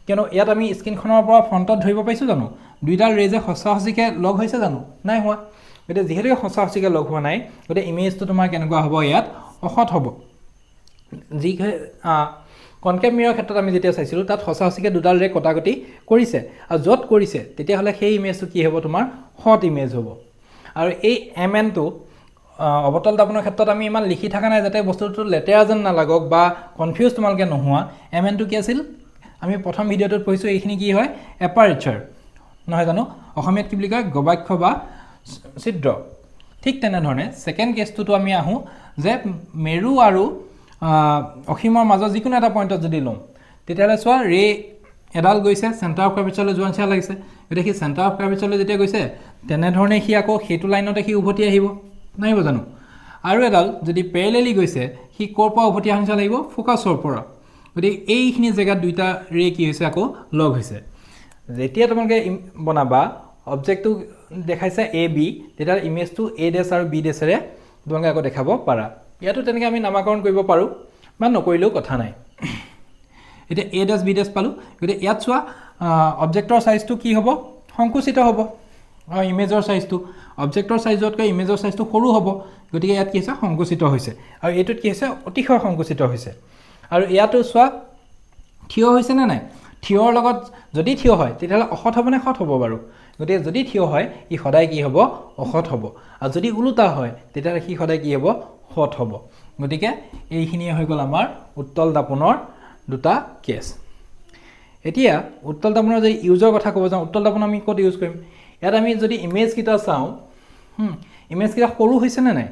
কিয়নো ইয়াত আমি স্ক্ৰীণখনৰ পৰা ফ্ৰণ্টত ধৰিব পাৰিছোঁ জানো, দুইডাল ৰেজে সঁচা সঁচিকৈ লগ হৈছে জানো? নাই হোৱা। গতিকে যিহেতুকে সঁচা সঁচিকৈ লগ হোৱা নাই, গতিকে ইমেজটো তোমাৰ কেনেকুৱা হ'ব? ইয়াত অসৎ হ'ব। যি কনকেভ মিৰৰ ক্ষেত্ৰত আমি যেতিয়া চাইছিলোঁ, তাত সঁচা সঁচিকৈ দুডাল ৰে কটাকটি কৰিছে আৰু য'ত কৰিছে, তেতিয়াহ'লে সেই ইমেজটো কি হ'ব? তোমাৰ সৎ ইমেজ হ'ব। আৰু এই এম এনটো অৱতল দাপোনৰ ক্ষেত্ৰত আমি ইমান লিখি থকা নাই, যাতে বস্তুটো লেতেৰা যেন নালাগক বা কনফিউজ তোমালোকে নোহোৱা। এম এনটো কি আছিল? আমি প্ৰথম ভিডিঅ'টোত পঢ়িছোঁ। এইখিনি কি হয়? এপাৰেচাৰ, নহয় জানো? অসমীয়াত কি বুলি কয়? গৱাক্ষ বা ছিদ্ৰ। ঠিক তেনেধৰণে ছেকেণ্ড কেছটোতো আমি আহোঁ যে মেৰু আৰু অসীমৰ মাজত যিকোনো এটা পইণ্টত যদি লওঁ, তেতিয়াহ'লে চোৱা, ৰে এডাল গৈছে, চেণ্টাৰ অফ কাৰ্ভেচাৰলৈ যোৱা নিচিনা লাগিছে। গতিকে সি চেণ্টাৰ অফ কাৰ্ভেচাৰলৈ যেতিয়া গৈছে, তেনেধৰণে সি আকৌ সেইটো লাইনতে সি উভতি আহিব, নাহিব জানো? আৰু এডাল যদি পেৰেলেলি গৈছে, সি ক'ৰ পৰা উভতি অহা নিচিনা লাগিব? ফ'কাছৰ পৰা। গতিকে এইখিনি জেগাত দুইটা ৰে কি হৈছে? আকৌ লগ হৈছে। যেতিয়া তোমালোকে বনাবা, অবজেক্টটো দেখাইছে এ বি, তেতিয়াহ'লে ইমেজটো এ ডেছ আৰু বি ডেছেৰে তোমালোকে আকৌ দেখাব পাৰা। ইয়াতো তেনেকৈ আমি নামাকৰণ কৰিব পাৰোঁ বা নকৰিলেও কথা নাই। এতিয়া এ ডেছ বি ডেছ পালোঁ। গতিকে ইয়াত চোৱা, অবজেক্টৰ চাইজটো কি হ'ব? সংকুচিত হ'ব। আৰু ইমেজৰ চাইজটো অবজেক্টৰ চাইজতকৈ ইমেজৰ চাইজটো সৰু হ'ব। গতিকে ইয়াত কি হৈছে? সংকুচিত হৈছে। আৰু এইটোত কি হৈছে? অতিশয় সংকুচিত হৈছে। আৰু ইয়াতো চোৱা, থিয় হৈছে নে নাই? থিয়ৰ লগত যদি থিয় হয়, তেতিয়াহ'লে অসৎ হ'বনে সৎ হ'ব বাৰু? গতিকে যদি থিয় হয়, ই সদায় কি হ'ব? অসৎ হ'ব। আৰু যদি ওলোটা হয়, তেতিয়াহ'লে সি সদায় কি হ'ব? সৎ হ'ব। গতিকে এইখিনিয়ে হৈ গ'ল আমাৰ উত্তল দাপোনৰ দুটা কেছ। এতিয়া উত্তল দাপোনৰ যদি ইউজৰ কথা ক'ব যাওঁ, উত্তল দাপোন আমি ক'ত ইউজ কৰিম? ইয়াত আমি যদি ইমেজকেইটা চাওঁ, ইমেজকেইটা সৰু হৈছেনে নাই?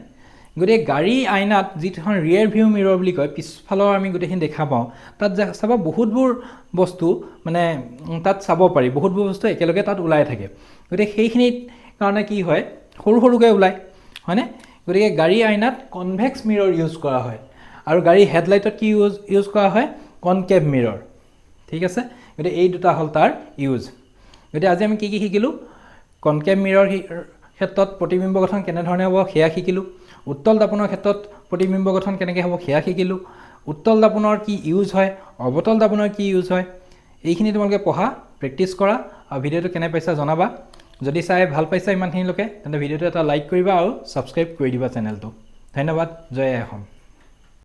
গতিকে গাড়ী আইনাত যিখন ৰিয়েৰ ভিউ মিৰৰ বুলি কয়, পিছফালৰ আমি গোটেইখিনি দেখা পাওঁ, তাত চাবা বহুতবোৰ বস্তু মানে তাত চাব পাৰি, বহুতবোৰ বস্তু একেলগে তাত ওলাই থাকে। গতিকে সেইখিনিত কাৰণে কি হয়? সৰু সৰুকৈ ওলায়, হয়নে? গতিকে গাড়ী আইনাত কনভেক্স মিৰৰ ইউজ কৰা হয়। আৰু গাড়ী হেডলাইটত কি ইউজ কৰা হয়? কনকেভ মিৰৰ, ঠিক আছে? গতিকে এই দুটা হ'ল তাৰ ইউজ। গতিকে আজি আমি কি কি শিকিলোঁ? কনকেভ মিৰৰ ক্ষেত্ৰত প্ৰতিবিম্ব গঠন কেনেধৰণে হ'ব সেয়া শিকিলোঁ। উত্তল দাপোনৰ ক্ষেত্ৰত প্ৰতিবিম্ব গঠন কেনেকৈ হ'ব সেয়া শিকিলোঁ। উত্তল দাপোনৰ কি ইউজ হয়, অৱতল দাপোনৰ কি ইউজ হয়, এইখিনি তোমালোকে পঢ়া, প্ৰেক্টিছ কৰা আৰু ভিডিঅ'টো কেনে পাইছা জনাবা। যদি চাই ভাল পাইছা ইমানখিনিলৈকে, তেন্তে ভিডিঅ'টো এটা লাইক কৰিবা আৰু ছাবস্ক্ৰাইব কৰি দিবা চেনেলটো। ধন্যবাদ। জয় আই অসম।